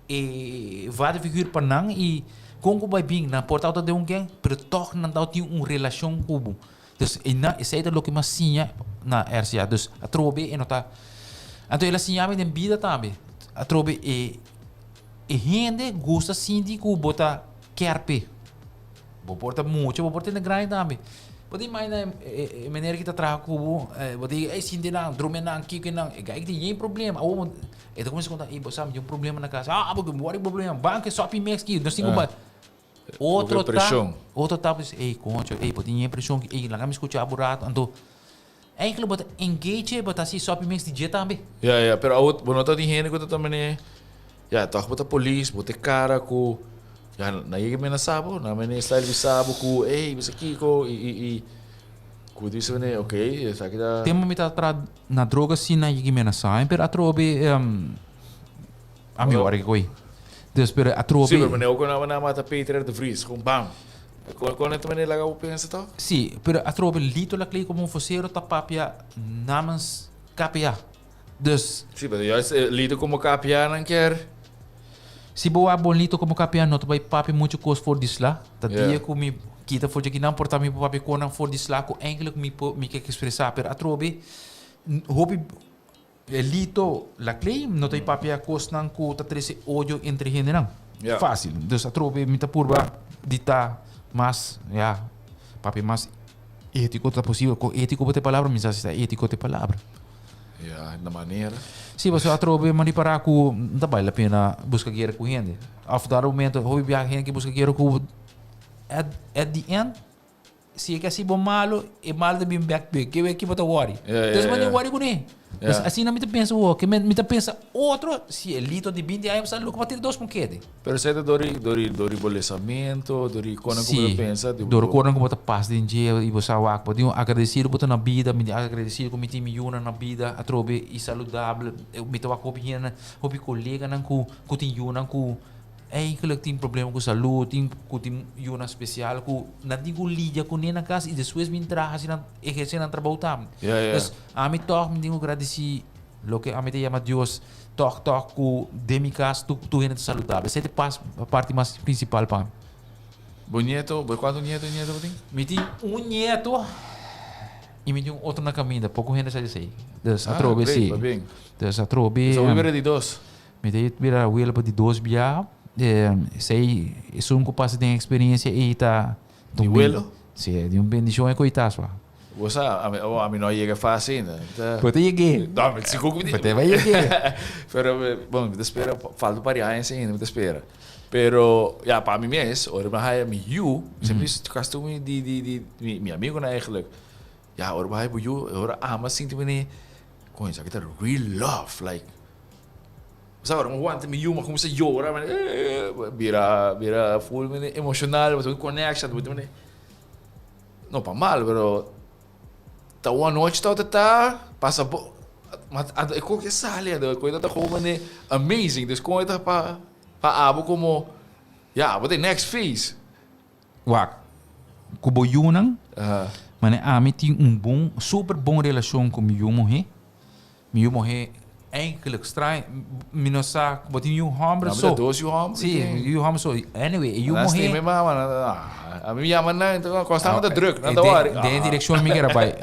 S2: E vader figuur pa nan y con cu bay bin nan por tabata den un gang pero toch nan tabatin un relacion cu bo. Dus e nan esey ta loke mi a siña na RCA. Dus atrobe e no ta anto el a siña mi den bida tambe. Atrobe e e hende gusta sinti cu bo ta kier p'e. Bo por ta mucha, bo por tene grandi tambe. Bo ta imagina e meneer ki ta traha ku bo, bo ta diga, ey sinti nan, drumi nan, kiko nan. E guy tin yen problema. Awor e ta kuminsa konta, ey bo sa mi tin un problema na kas. Ah, bo wòrdu di problema. Ban ke sopi meks ki, nos tin ku bai. Otro ta, otro ta bisa, ey koncho, ey bo tin yen preshon ki, ey laga mi skucha bo rato. Anto, eigenlijk bo ta engage, bo ta hasi sopi meks di dje tambe.
S1: Ya, ya, pero awor bo no ta tin hende ku ta ta mene, ya, tòg bo ta polis, bo ta e kara ku, ya, nan yega menasá bo, nan mene style bisa bo ku, ey, bisa kiko, i, i, i, ku bo ta bisa mene, ok, esaki ta.
S2: Tempu mi ta traha na droga si nan yega menasá mi, pero atrobe, ami wòrdu ke koe. Dus, pero atrobe.
S1: Sí, pero mene oko nan a mata Peter R. de Vries, gewoon bam. Kon kon e ta manera laga bo pensa toch?
S2: Sí, pero atrobe Lito Laclay como un vocero ta papia namens KPA. Dus.
S1: Sí, pero juist Lito como KPA nan kier.
S2: Si bo wak bon Lito como KPA no ta bay papia mucho cos for di sla. Ta dia cu mi kita for djakinan por ta mi por papia conan for di sla cu eigenlijk mi por mi ke expresa. Pero atrobe hopi Lito Laclay no ta papia cosnan cu ta trece odio entre hendenan. Facil. Dus atrobe mi ta purba di ta mas, ya, papia mas etico ta posibel. Con etico bo ta e palabra? Mi sa si ta etico ta e palabra.
S1: Ya, na manera.
S2: Si, pasobra atrobe mi a ripara cu no ta bale la pena busca guera cu hende. Of dado momento hopi biaha hende ke busca guera cu bo, at, at the end, Si e ke hasi bo malu, e malu ta bin bek p'e. Ke ke bo ta wòri? Entonces bo no tin wòri kuné. Pues asina mi ta pensa wou, ke mi ta pensa otro, si e lito di binti aña bo sa loke bo a tira dos mokete.
S1: Pero esei ta dor di dor di dor di bo lesamentu, dor di konan ku bo ta pensa.
S2: Si, dor konan ku bo ta pas den dje i bo sa wak, bo tin un agradesido bo ta na bida, mi tin agradesido ku mi tin mi yunan na bida atrobe i saludabel. Mi ta wak hopi hende, hopi koleganan ku ku tin yunan ku. Eigenlijk tin problema ku salú, tin ku tin yunan spesial ku nan tin ku lidia kuné na kas i despues bin traha hasi nan ehersé nan trabou tambe.
S1: Ja, ja.
S2: Dus ami tòg mi tin ku gradisí loke ami ta yama Dios tòg tòg ku den mi kas tur tur hende ta saludabel. Esei ta pas parti mas prinsipal pa mi.
S1: Bo nieto, bo kuantu nieto nieto bo tin?
S2: Mi tin un nieto i mi tin un otro na kaminda. Poko hende sa di esei. Dus atrobe si.
S1: Ah, great, pabien.
S2: Dus atrobe.
S1: Dus awe bira di dos.
S2: Mi ta bira wela pa di dos biaha. Esei esun ku pasa den eksperensia ei ta
S1: Di welo?
S2: Si, di un bendishon e koitas wa.
S1: Bo sa, ami, oh, ami no a yega e fase ainda. Mi ta.
S2: Bo ta yeg'é.
S1: No, mi sigur ku mi.
S2: Bo ta bai yeg'é.
S1: Pero, bon, mi ta spera, falta un par di añas ainda, mi ta spera. Pero, ya, pa mi mes, ora mi a haya mi yu, mi semper di kas tur mi di, di, di, mi, mi amigunan eigenlijk, ya, ora bo haya bo yu, ora ama sinti manera, koño, esaki ta real love, like. Sa ora mi wanta mi yu mi a kuminsá yora mi bira bira full emoshonal pasobra connection no pa mal pero. Ta un anochi ta ta pasa bo ma e koke sali e koe ta gewoon mane amazing dus kon e ta pa pa abo komo ya abo ta e next phase.
S2: Wak, ku bo yunan mane ami tin un bon super bon relashon ku mi yu muhé. Mi yu muhé eigenlijk straño, mi no sa ku bo tin yu hòmber so.
S1: Mi ta dos yu hòmber.
S2: Sí, yu hòmber so. Anyway, e yu muhé.
S1: Nan stima e mama, nan ta, ah, ami yama nan, ta kos nan ta druk, nan ta wòri.
S2: Den e direkshon mi kere bai.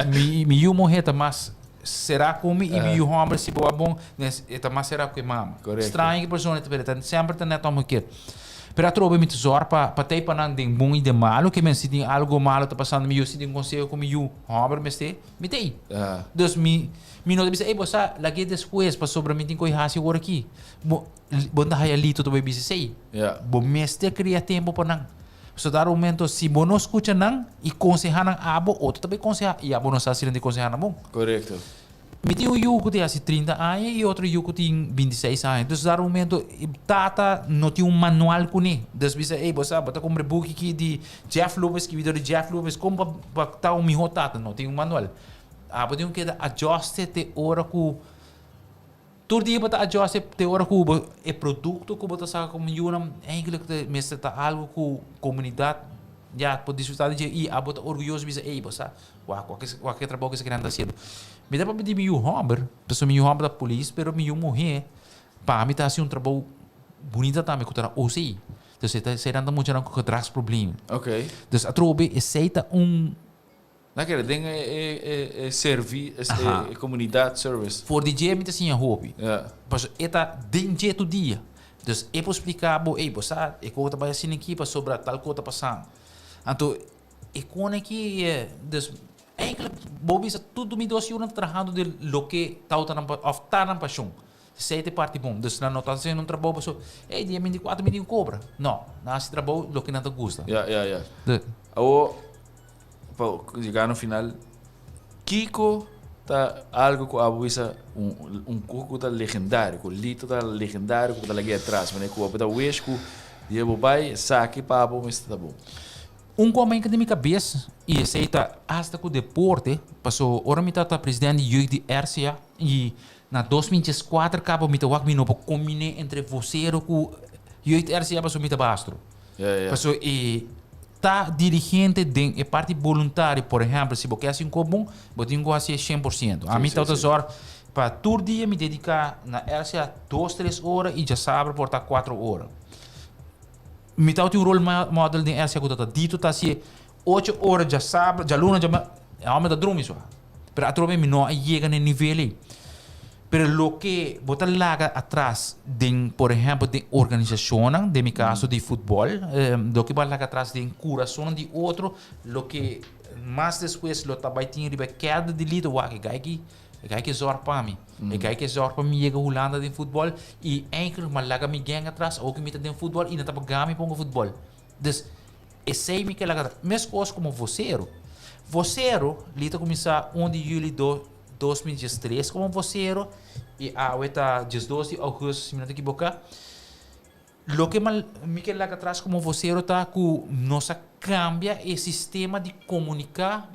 S2: Mi yu muhé ta mas será ku mi i mi yu hòmber si bo a bon, e ta mas será ku e mama. Straño ki persona ta, pero e ta semper ta nèt omgekeerd. Pero atrobe mi ta zòrg pa pa tei pa nan den bon i den malu, ke men si tin algo malu ta pasando mi yu, si tin konseho ku mi yu hòmber mester, mi tei. Dus mi Mi no ta bisa, ey bo sa, lag'é despues pasobra mi tin ku hasi awor aki. Bo, bo no ta haya lito ta bai bisa esei. Bo mester kria tempu pa nan. Pasobra dado momento si bo no skucha nan i konsehá nan abo, otro ta bai konsehá i abo no sa si nan ta konsehá nan bon.
S1: Korekto.
S2: Mi tin un yu ku tin hasi 30 aña i otro yu ku tin 26 aña. Dus dado momento tata no tin un manual kuné. Dus bisa, ey bo sa, bo ta kumpra e buki aki di Jeff Lopez, skibí dor di Jeff Lopez, kon pa pa ta un mihó tata. No tin un manual. Abo tin ku keda adjuste te ora ku tur dia bo ta adjuste te ora ku bo e produkto ku bo ta saka komo yunan eigenlijk ta mester ta algu ku komunidat ya por disfruta di dje i abo ta orguyoso bisa ey bo sa wak wak wak e trabou ku esaki nan ta hasiendo. Mi ta papia di mi yu hòmber pasobra mi yu hòmber ta polis pero mi yu muhé pa mi ta hasi un trabou bunita tambe ku ta na OC. Entonces e ta esei nan ta muchanan ku gedragsprobleem. Dus atrobe esei ta un.
S1: Na kere den e e servi e comunidad service.
S2: For di dje mi ta siña hopi. Pasobra e ta den dje tur dia. Dus e por splica bo, ey bo sa e cosa ta bay asina aki pasobra tal cosa ta pasando. Anto e con aki dus eigenlijk bo bisa tur mi dos yunan ta trahando den loke tawata nan of ta nan pasion. Esey ta e parti bon. Dus nan no ta haciendo un trabou pasobra ey dia 24 mi tin cu cobra. No, nan haci trabou loke nan ta gusta.
S1: Ya, ya, ya. Awor Pa yega na final, kiko ta algo ku abo bisa un un ku ku ta legendario, ku Lito ta legendario, ku ta lag'é atras, manera ku abo ta wish ku dia bo bai esaki pa abo mester ta bon?
S2: Un ku a mainka den mi kabes i esei ta hasta ku deporte, paso ora mi tabata president di jeugd di RCA i na 2014 kaba mi ta wak mi no por kombiné entre vocero ku jeugd RCA paso mi ta bastro. Paso e Ta dirigente den e parti boluntario, por ehempel, si bo ke hasi un kos bon, bo tin ku hasié 100%. Ami ta zòrg pa tur dia mi dediká na RCA dos, tres ora i djasabra por ta kuatro ora. Mi tabatin un role model den RCA ku ta dito ta hasié ocho ora djasabra, djaluna, djamar, e hòmber ta drumi so. Pero atrobe mi no a yega na e nivel ei. Pero loke bo ta laga atras den, por ehempel, den organisashonnan, den mi kaso di futbòl, loke bo a laga atras den kurasonnan di otro, loke mas despues lo ta bai tin riba e kèlder di lider, wak, e gai aki, e gai aki zòrg pa mi, e gai aki zòrg pa mi yega Hulanda den futbòl i eindelijk mi a laga mi gèng atras, awor ku mi ta den futbòl i nan ta paga mi pa hunga futbòl. Dus, esei mi ke laga atras. Meskos komo vosero. Vosero li ta kuminsá un di yüli do. 2013 komo vocero i awe ta 12 di augustus si mi no ta ekiboká. Loke mi ke laga atras komo vocero ta ku nos a kambia e sistema di komuniká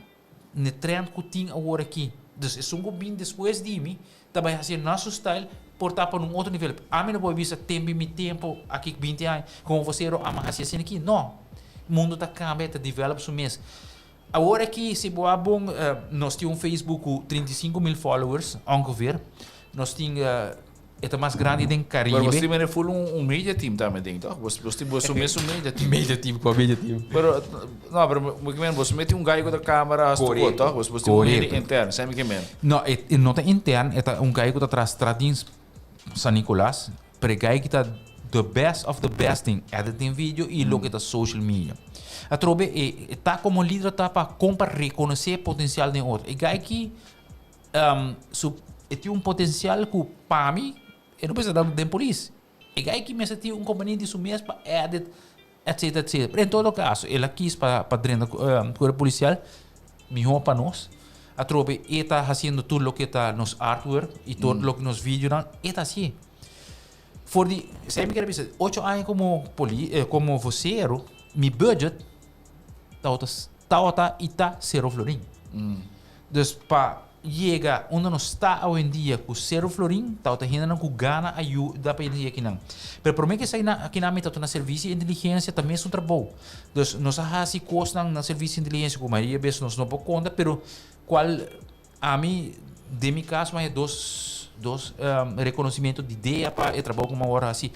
S2: n'e trend ku tin awor aki. Dus esun ku bin despues di mi ta bai hasi na su style por ta pa un otro nivel. Ami no por bisa tempu mi tempu aki 20 aña komo vocero ami a hasi asina aki. No, mundu ta kambia e ta develop su mes. Awor aki si bo a bon nos tin un Facebook ku 35.000 followers ongeveer. Nos tin e ta mas grandi den Caribe.
S1: Pero bos tin mene full un media team tambe den toch? Bos bos tin boso mes un media team.
S2: Media team kua media team?
S1: Pero no pero mi ke men bos meti un guy ku ta camera hasi tur kos toch? Bos bos tin un hende intern sa mi ke men.
S2: No e no ta intern e ta un guy ku ta tras tras di San Nicolas. Pero e guy ki ta the best of the best den editing video y loke ta social media. Atrobe e e ta como lider ta pa con pa reconoce e potencial den otro. E guy ki um su e tin un potencial cu pa mi e no mester ta den polis. E guy ki mester tin un compania di su mes pa edit etcetera etcetera. Pero en todo caso el a kies pa pa drenta cuerpo policial miho pa nos. Atrobe e ta haciendo tur loke ta nos artwork y tur loke nos videonan e ta hacié. For di, esei mi kier a bisa, ocho aña como poli como vocero mi budget tabata tabata y ta cero florin. Dus pa yega unda nos ta awendia ku sero florin, tabata hendenan ku gana a yuda pa yega akinan. Pero prome ku esei akinan mi tabata na servicio di inteligencia ta mesun trabou. Dus nos a hasi kosnan na servicio di inteligencia ku mayoria bes nos no por konta pero kual ami den mi kaso mi a haya dos dos reconocimiento di dea pa e trabou ku mi a wòrdu hasi.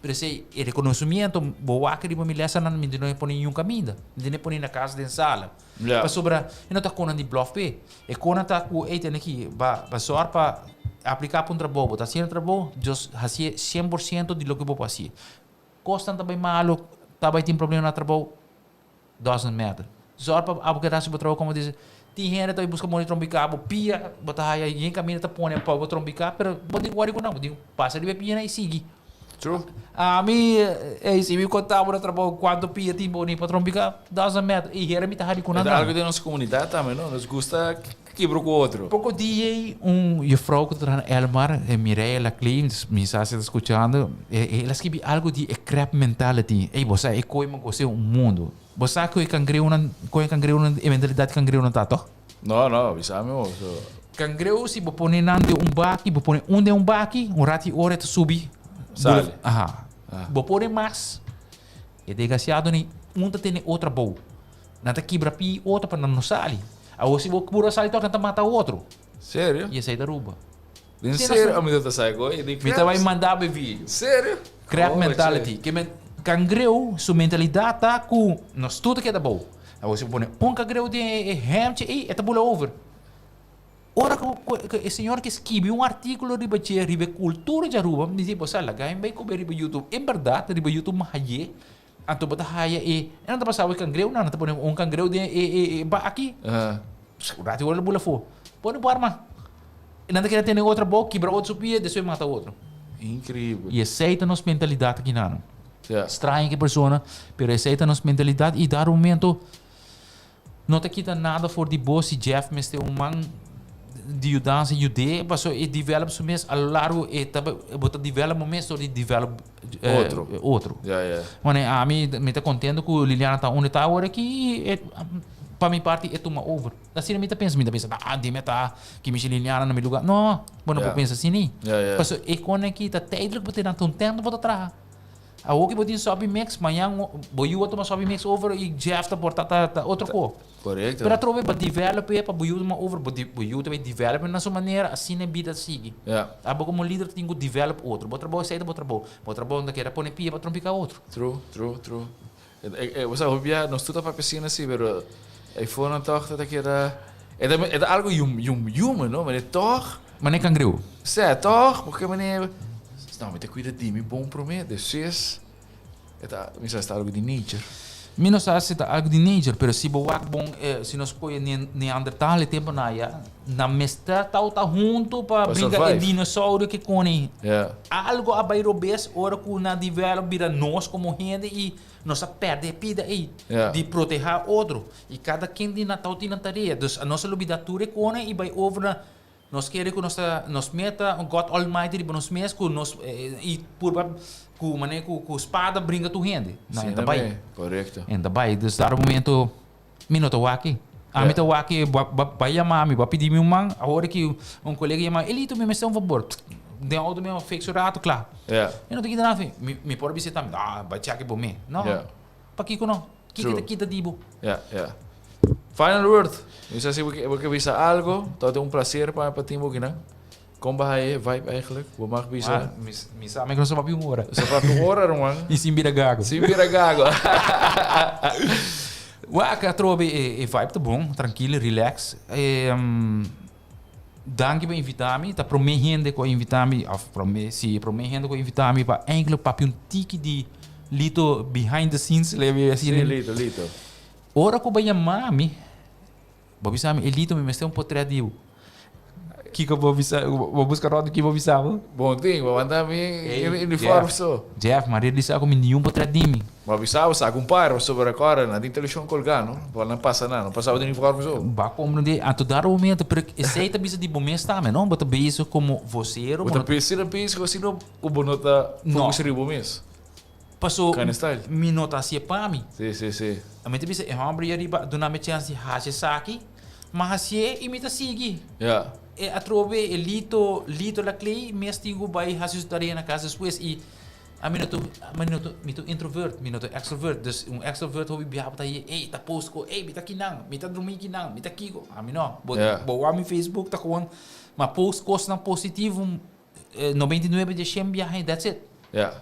S2: Pero esei e reconocimiento bo wak riba mi lesanan mi no e pone niun kaminda. Mi no e pone na kas den sala. Pasobra e no ta konan di blòf p'e. E konan ta ku ey tene ki ba ba sòr pa apliká pa un trabou. Bo ta hasiendo trabou, Dios hasié 100% di loke bo por hasié. Kosnan ta bai malu, ta bai tin problema na trabou, doesn't matter. Sòr pa abo keda hasi bo trabou komo dice. Tin hende ta bai buska moda di trompiká bo pia, bo ta haya yen kaminda ta pone pa bo trompiká, pero bo tin ku wòri ku nan, bo tin ku pasa riba e pianan i sigui.
S1: True.
S2: Ami, ey, si mi konta bo na trabou kuantu pia tin bo ni pa trompiká, doesn't matter. I hera mi ta hari ku nan
S1: E ta algu den nos komunidat tambe, no? Nos gusta kibra ku otro.
S2: Poko dia ey, un jufrou ku ta traha na Elmar, Mireille Laclay, mi sa si e ta skuchando, el a skibi algu di e crab mentality. Ey, bo sa e koe mi gos'é un mundu. Bo sa ku e kangreunan, kon e kangreunan, e mentalidat di kangreunan ta, tòg?
S1: No, no, bisa mi bo.
S2: Kangreu si bo pone nan den un baki, bo pone un den un baki, un rati ora e ta subi.
S1: Sali.
S2: Aha. Bo pone mas, e desgraciado ni un ta tene otro abou. Nan ta kibra pi otro pa nan no sali. Awor si bo pura sali tok nan ta mata otro.
S1: Serio?
S2: Y esey ta Aruba.
S1: Den serio? Ami no ta sa e di
S2: Mi ta bay manda bo e video.
S1: Serio?
S2: Crab mentality. Ke men kangreu su mentalidad ta ku nos tur ta keda abou. Awor si bo pone un kangreu den e hemchi ey e ta bula over. Ora ku e señor ke skibi un artíkulo riba dje riba e kultura di Aruba mi di bo sa laga mi bai kobe riba YouTube. En bèrdat riba YouTube mi haye anto bo ta haya e e no ta pasaba e kangreu nan ta pone un kangreu den e baki un ratu ora lo bula afó pone bo arma e nan ta keda tene otro abou kibra otro su pia despues mata otro.
S1: Inkreibel.
S2: I esei ta nos mentalidat aki nan. Straño ki persona pero esei ta nos mentalidat i dar un momento. No ta kita nada for di bo si Jeff mester un man di yudansa yud'é pasobra e develop su mes a lo largo e ta bo ta develop bo mes dor di develop
S1: Otro.
S2: otro.
S1: Ya, ya.
S2: Wanneer ami mi ta contento cu Liliana ta unda ta awor aki y e pa mi parti e tuma over. Asina mi ta pensa, mi ta pensa ah dime ta ki mishi Liliana na mi lugar. No, bo no por pensa asina.
S1: Ya, ya.
S2: Pasobra e con aki ta tijdelijk bo ta un tempo bo ta traha. Awor ki bo tin Soppy Mix, mañan bo yu a tuma Soppy Mix over y Jeff ta por ta ta otro ko.
S1: Correcto.
S2: Pero atrobe bo develop e pa bo yu tuma over, bo bo yu ta bay develop na su manera, asina e bida ta sigui.
S1: Ja.
S2: Abo como lider ta tin ku develop otro. Bo trabou esei ta bo trabou. Bo trabou no ta keda pone pia pa trompica otro.
S1: True, true, true. Bo sa hopi bia nos tur ta papia asina si, pero e fonan tog ta keda, e ta e ta algo human, no? Mane tog.
S2: Mane cangreu.
S1: Sè, tog, porque mane, no, mi ta cuida di mi bon prome, despues e ta, mi sa si ta algo di nature.
S2: Mi no sa si ta algo di nature, pero si bo wak bon, si nos coge Neandertal e temponan aya, Nan mester tawata hunto pa bringa e dinosaurio ke koni. Algo a bai robes ora ku nan develop bira nos komo hende i nos a perde e pida ei di proteha otro. I kada ken di nan tawata tin nan tarea. Dus nos a lubida tur e kone i bai over na nos kere ku nos ta nos meta God Almighty riba nos mes ku nos i purba ku manera ku spada bringa tur hende. Nan e ta bai. E ta bai. Dus dado momento. Mi no ta wak-e. Ami ta wak-e, bo a bai yama mi, bo a pidi mi un man. Awor ki un kolega yama, Elito, mi mester un fabor. Den outo mi a fix un rato, kla. Mi no ta kita nada. Mi, mi por a bisa tambe, ah, bai chèk bo me. No. Pakiko no? Kiko ta kita di bo?
S1: Ya, ya. Final word. Mi sa si bo ke bisa algo. Tabata un placer pa mi pa tin bo kinan. Kon bo haye vibe eigenlijk? Bo mag bisa.
S2: Ah, mi, mi sa mi ku no sa papia un ora.
S1: Sa papia un ora, ruman.
S2: I sin bira gago.
S1: Sin bira gago.
S2: Wak, atrobe e, e vibe ta bon, trankil, relax. E, um, danki pa invita mi. Ta prome hende ku a invita mi, of prome, si, prome hende ku a invita mi pa eigenlijk papia un tiki di lito behind the scenes, lebe asina.
S1: Si, lito, lito.
S2: Ora ku bo yama mi, Bo bisa mi, Elito, mi mester un potret di bo. Kiko bo bisa, bo buska rònt ki bo bisa bo?
S1: Bon tin, bo manda mi uniform so.
S2: Jeff, ma realisa ku mi niun potret di mi.
S1: Bo bisa bo saka un par, pasobra rekòrda nan tin televishon kolgá, no? Bo nan pasa nan, no pasa bo den uniform so.
S2: Bo a komprendé, anto dado momento, pero esei ta bisa di bo mes tambe, no? Bo ta bezig komo vosero.
S1: Bo ta bezig na bezig asina ku bo no ta focus riba bo mes.
S2: Paso
S1: Kind of style.
S2: mi no ta hacié pa mi.
S1: Sí, sí, sí.
S2: A mi ta bisa e homber ahí ariba duna mi chance di haci esaki. M'a hasié i mi ta sigui.
S1: Ja.
S2: E atrobe e Lito, Lito Laclay mes tin ku bai hasi su tarea na kas despues i ami no ta, ami no ta, mi ta un introvert, mi no ta extrovert. Dus un extrovert hopi biaha bo ta haye, ey, ta post ko, ey, mi ta kinan, mi ta drumí kinan, mi ta kiko. Ami no. Bo,
S1: Ja.
S2: bo wak mi Facebook ta gewoon, m'a post kosnan positivo 99 di e shen biaha i that's it.
S1: Ja.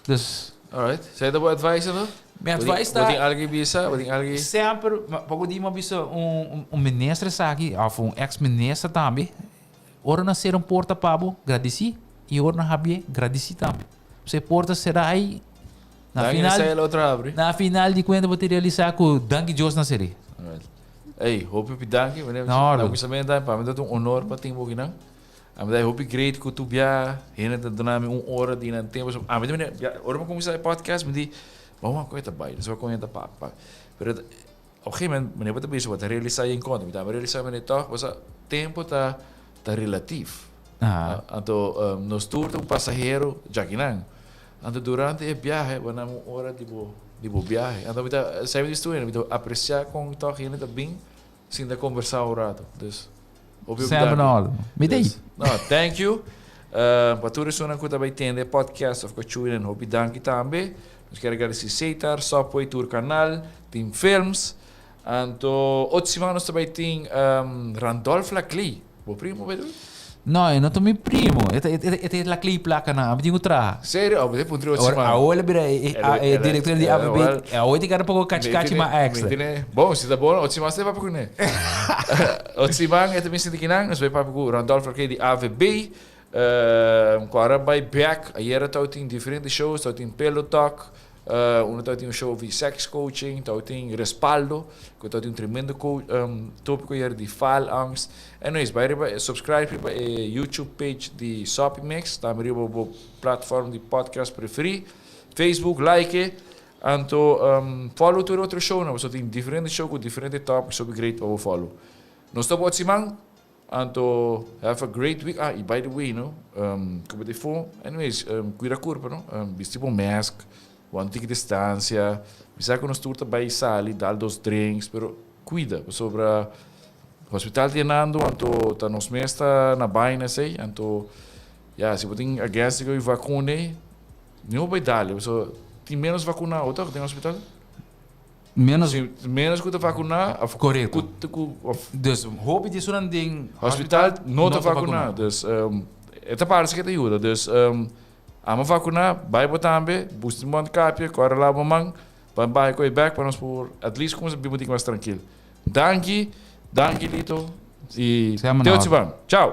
S2: Dus.
S1: Alright. Esei ta bo advice anto?
S2: Mi advice ta.
S1: Bo tin algu bisa? Bo tin algu.
S2: Semper, poko di mi a bisa un un minister esaki of un ex minister tambe, ora nan sera un porta pa bo, gradisí i ora nan habié, gradisí tambe. Pasobra e porta sera ai, na final, na final di kuenta bo ta realisá ku danki Dios nan ser'é.
S1: Alright. Ey, hopi hopi danki.
S2: Na orde.
S1: Pa mi ta un honor pa tin bo akinan. Ami ta hopi great ku tur bia hende ta duna mi un ora di nan tempo. Ami ta mira, ora mi kuminsá e podcast mi di, bo wak ku e ta bai, nos wak ku e ta papia, papia. Pero op un gegeven moment manera bo ta bisa bo ta realisá yen konta. Mi tambe a realisá manera tòg, pasobra tempo ta ta relatief. Anto nos tur ta un pasahero djakinan. Anto durante e biahe bo a duna mi un ora di bo di bo biahe. Anto mi ta, esei mi ta estudiando, mi ta apresiá kon tòg hende ta bin sinta kombersá un rato. Dus. Hopi hopi
S2: Semper
S1: danki.
S2: na orde. Mi ta
S1: Dus, no, thank you. Uh, pa tur esunnan ku ta bai tende e podcast of ku tune in, hopi danki tambe. Nos kier agradeci Setar, Subway, tur kanal, Team Films. Anto, otro siman nos ta bai tin um, Randolph Laclay. Bo primo, by the way?
S2: No, e no ta mi primo. E ta, e ta, e ta Laclay placa nan. Ami tin ku traha.
S1: Serio? Oh, bo ta puntra otro
S2: Ora,
S1: siman.
S2: awo el a bira e, e,
S1: El a-
S2: e
S1: el a-
S2: director di
S1: el a-
S2: AVB.
S1: wel,
S2: Awo e tin kada poko kachi kachi ma extra.
S1: Mi tine, bon, si ta bon, otro siman esei papia kuné. Otro siman e ta bin sinti kinan, nos bai papia ku Randolph Laclay di AVB. Ku ora bai bek, ayera tabatin diferente shows, tabatin Pillow Talk, Uno tabatin un show di sex coaching, tabatin respaldo, ku tabatin un tremendo tópiko ayer di faalangst. Anyways, bai riba, subscribe riba e YouTube page di Soppy Mix, tambe riba bo platform di podcast preferí, Facebook, like e, anto follow tur e otro shownan, pasobra tin diferente show ku diferente topics, hopi great pa bo follow. Nos ta bo otro siman. Anto have a great week ah y by the way no como te fo anyways cuida curpa no bisti bo mask wanta tiki distancia mi sa cu nos tur ta bay sali dal dos drinks pero cuida pasobra hospital ta yenando anto ta nos mes ta na baina esey anto ya si bo tin against di vacuna ni bo bay dal pasobra tin menos vacuna awo toch den hospital.
S2: Menos.
S1: Si, menos ku ta vakuná of
S2: Korekto.
S1: ku ku of
S2: Dus hopi di esunnan den
S1: hospital no ta vakuná. Dus e ta parse ke ta yuda. Dus amo vakuná, bai bo tambe, busti mondkapje, kòrda laba bo man, pa bai koe bèk pa nos por at least kuminsá biba un tiki mas trankil. Danki, danki Lito i
S2: Sea
S1: te
S2: na
S1: otro
S2: orde.
S1: siman. Chao!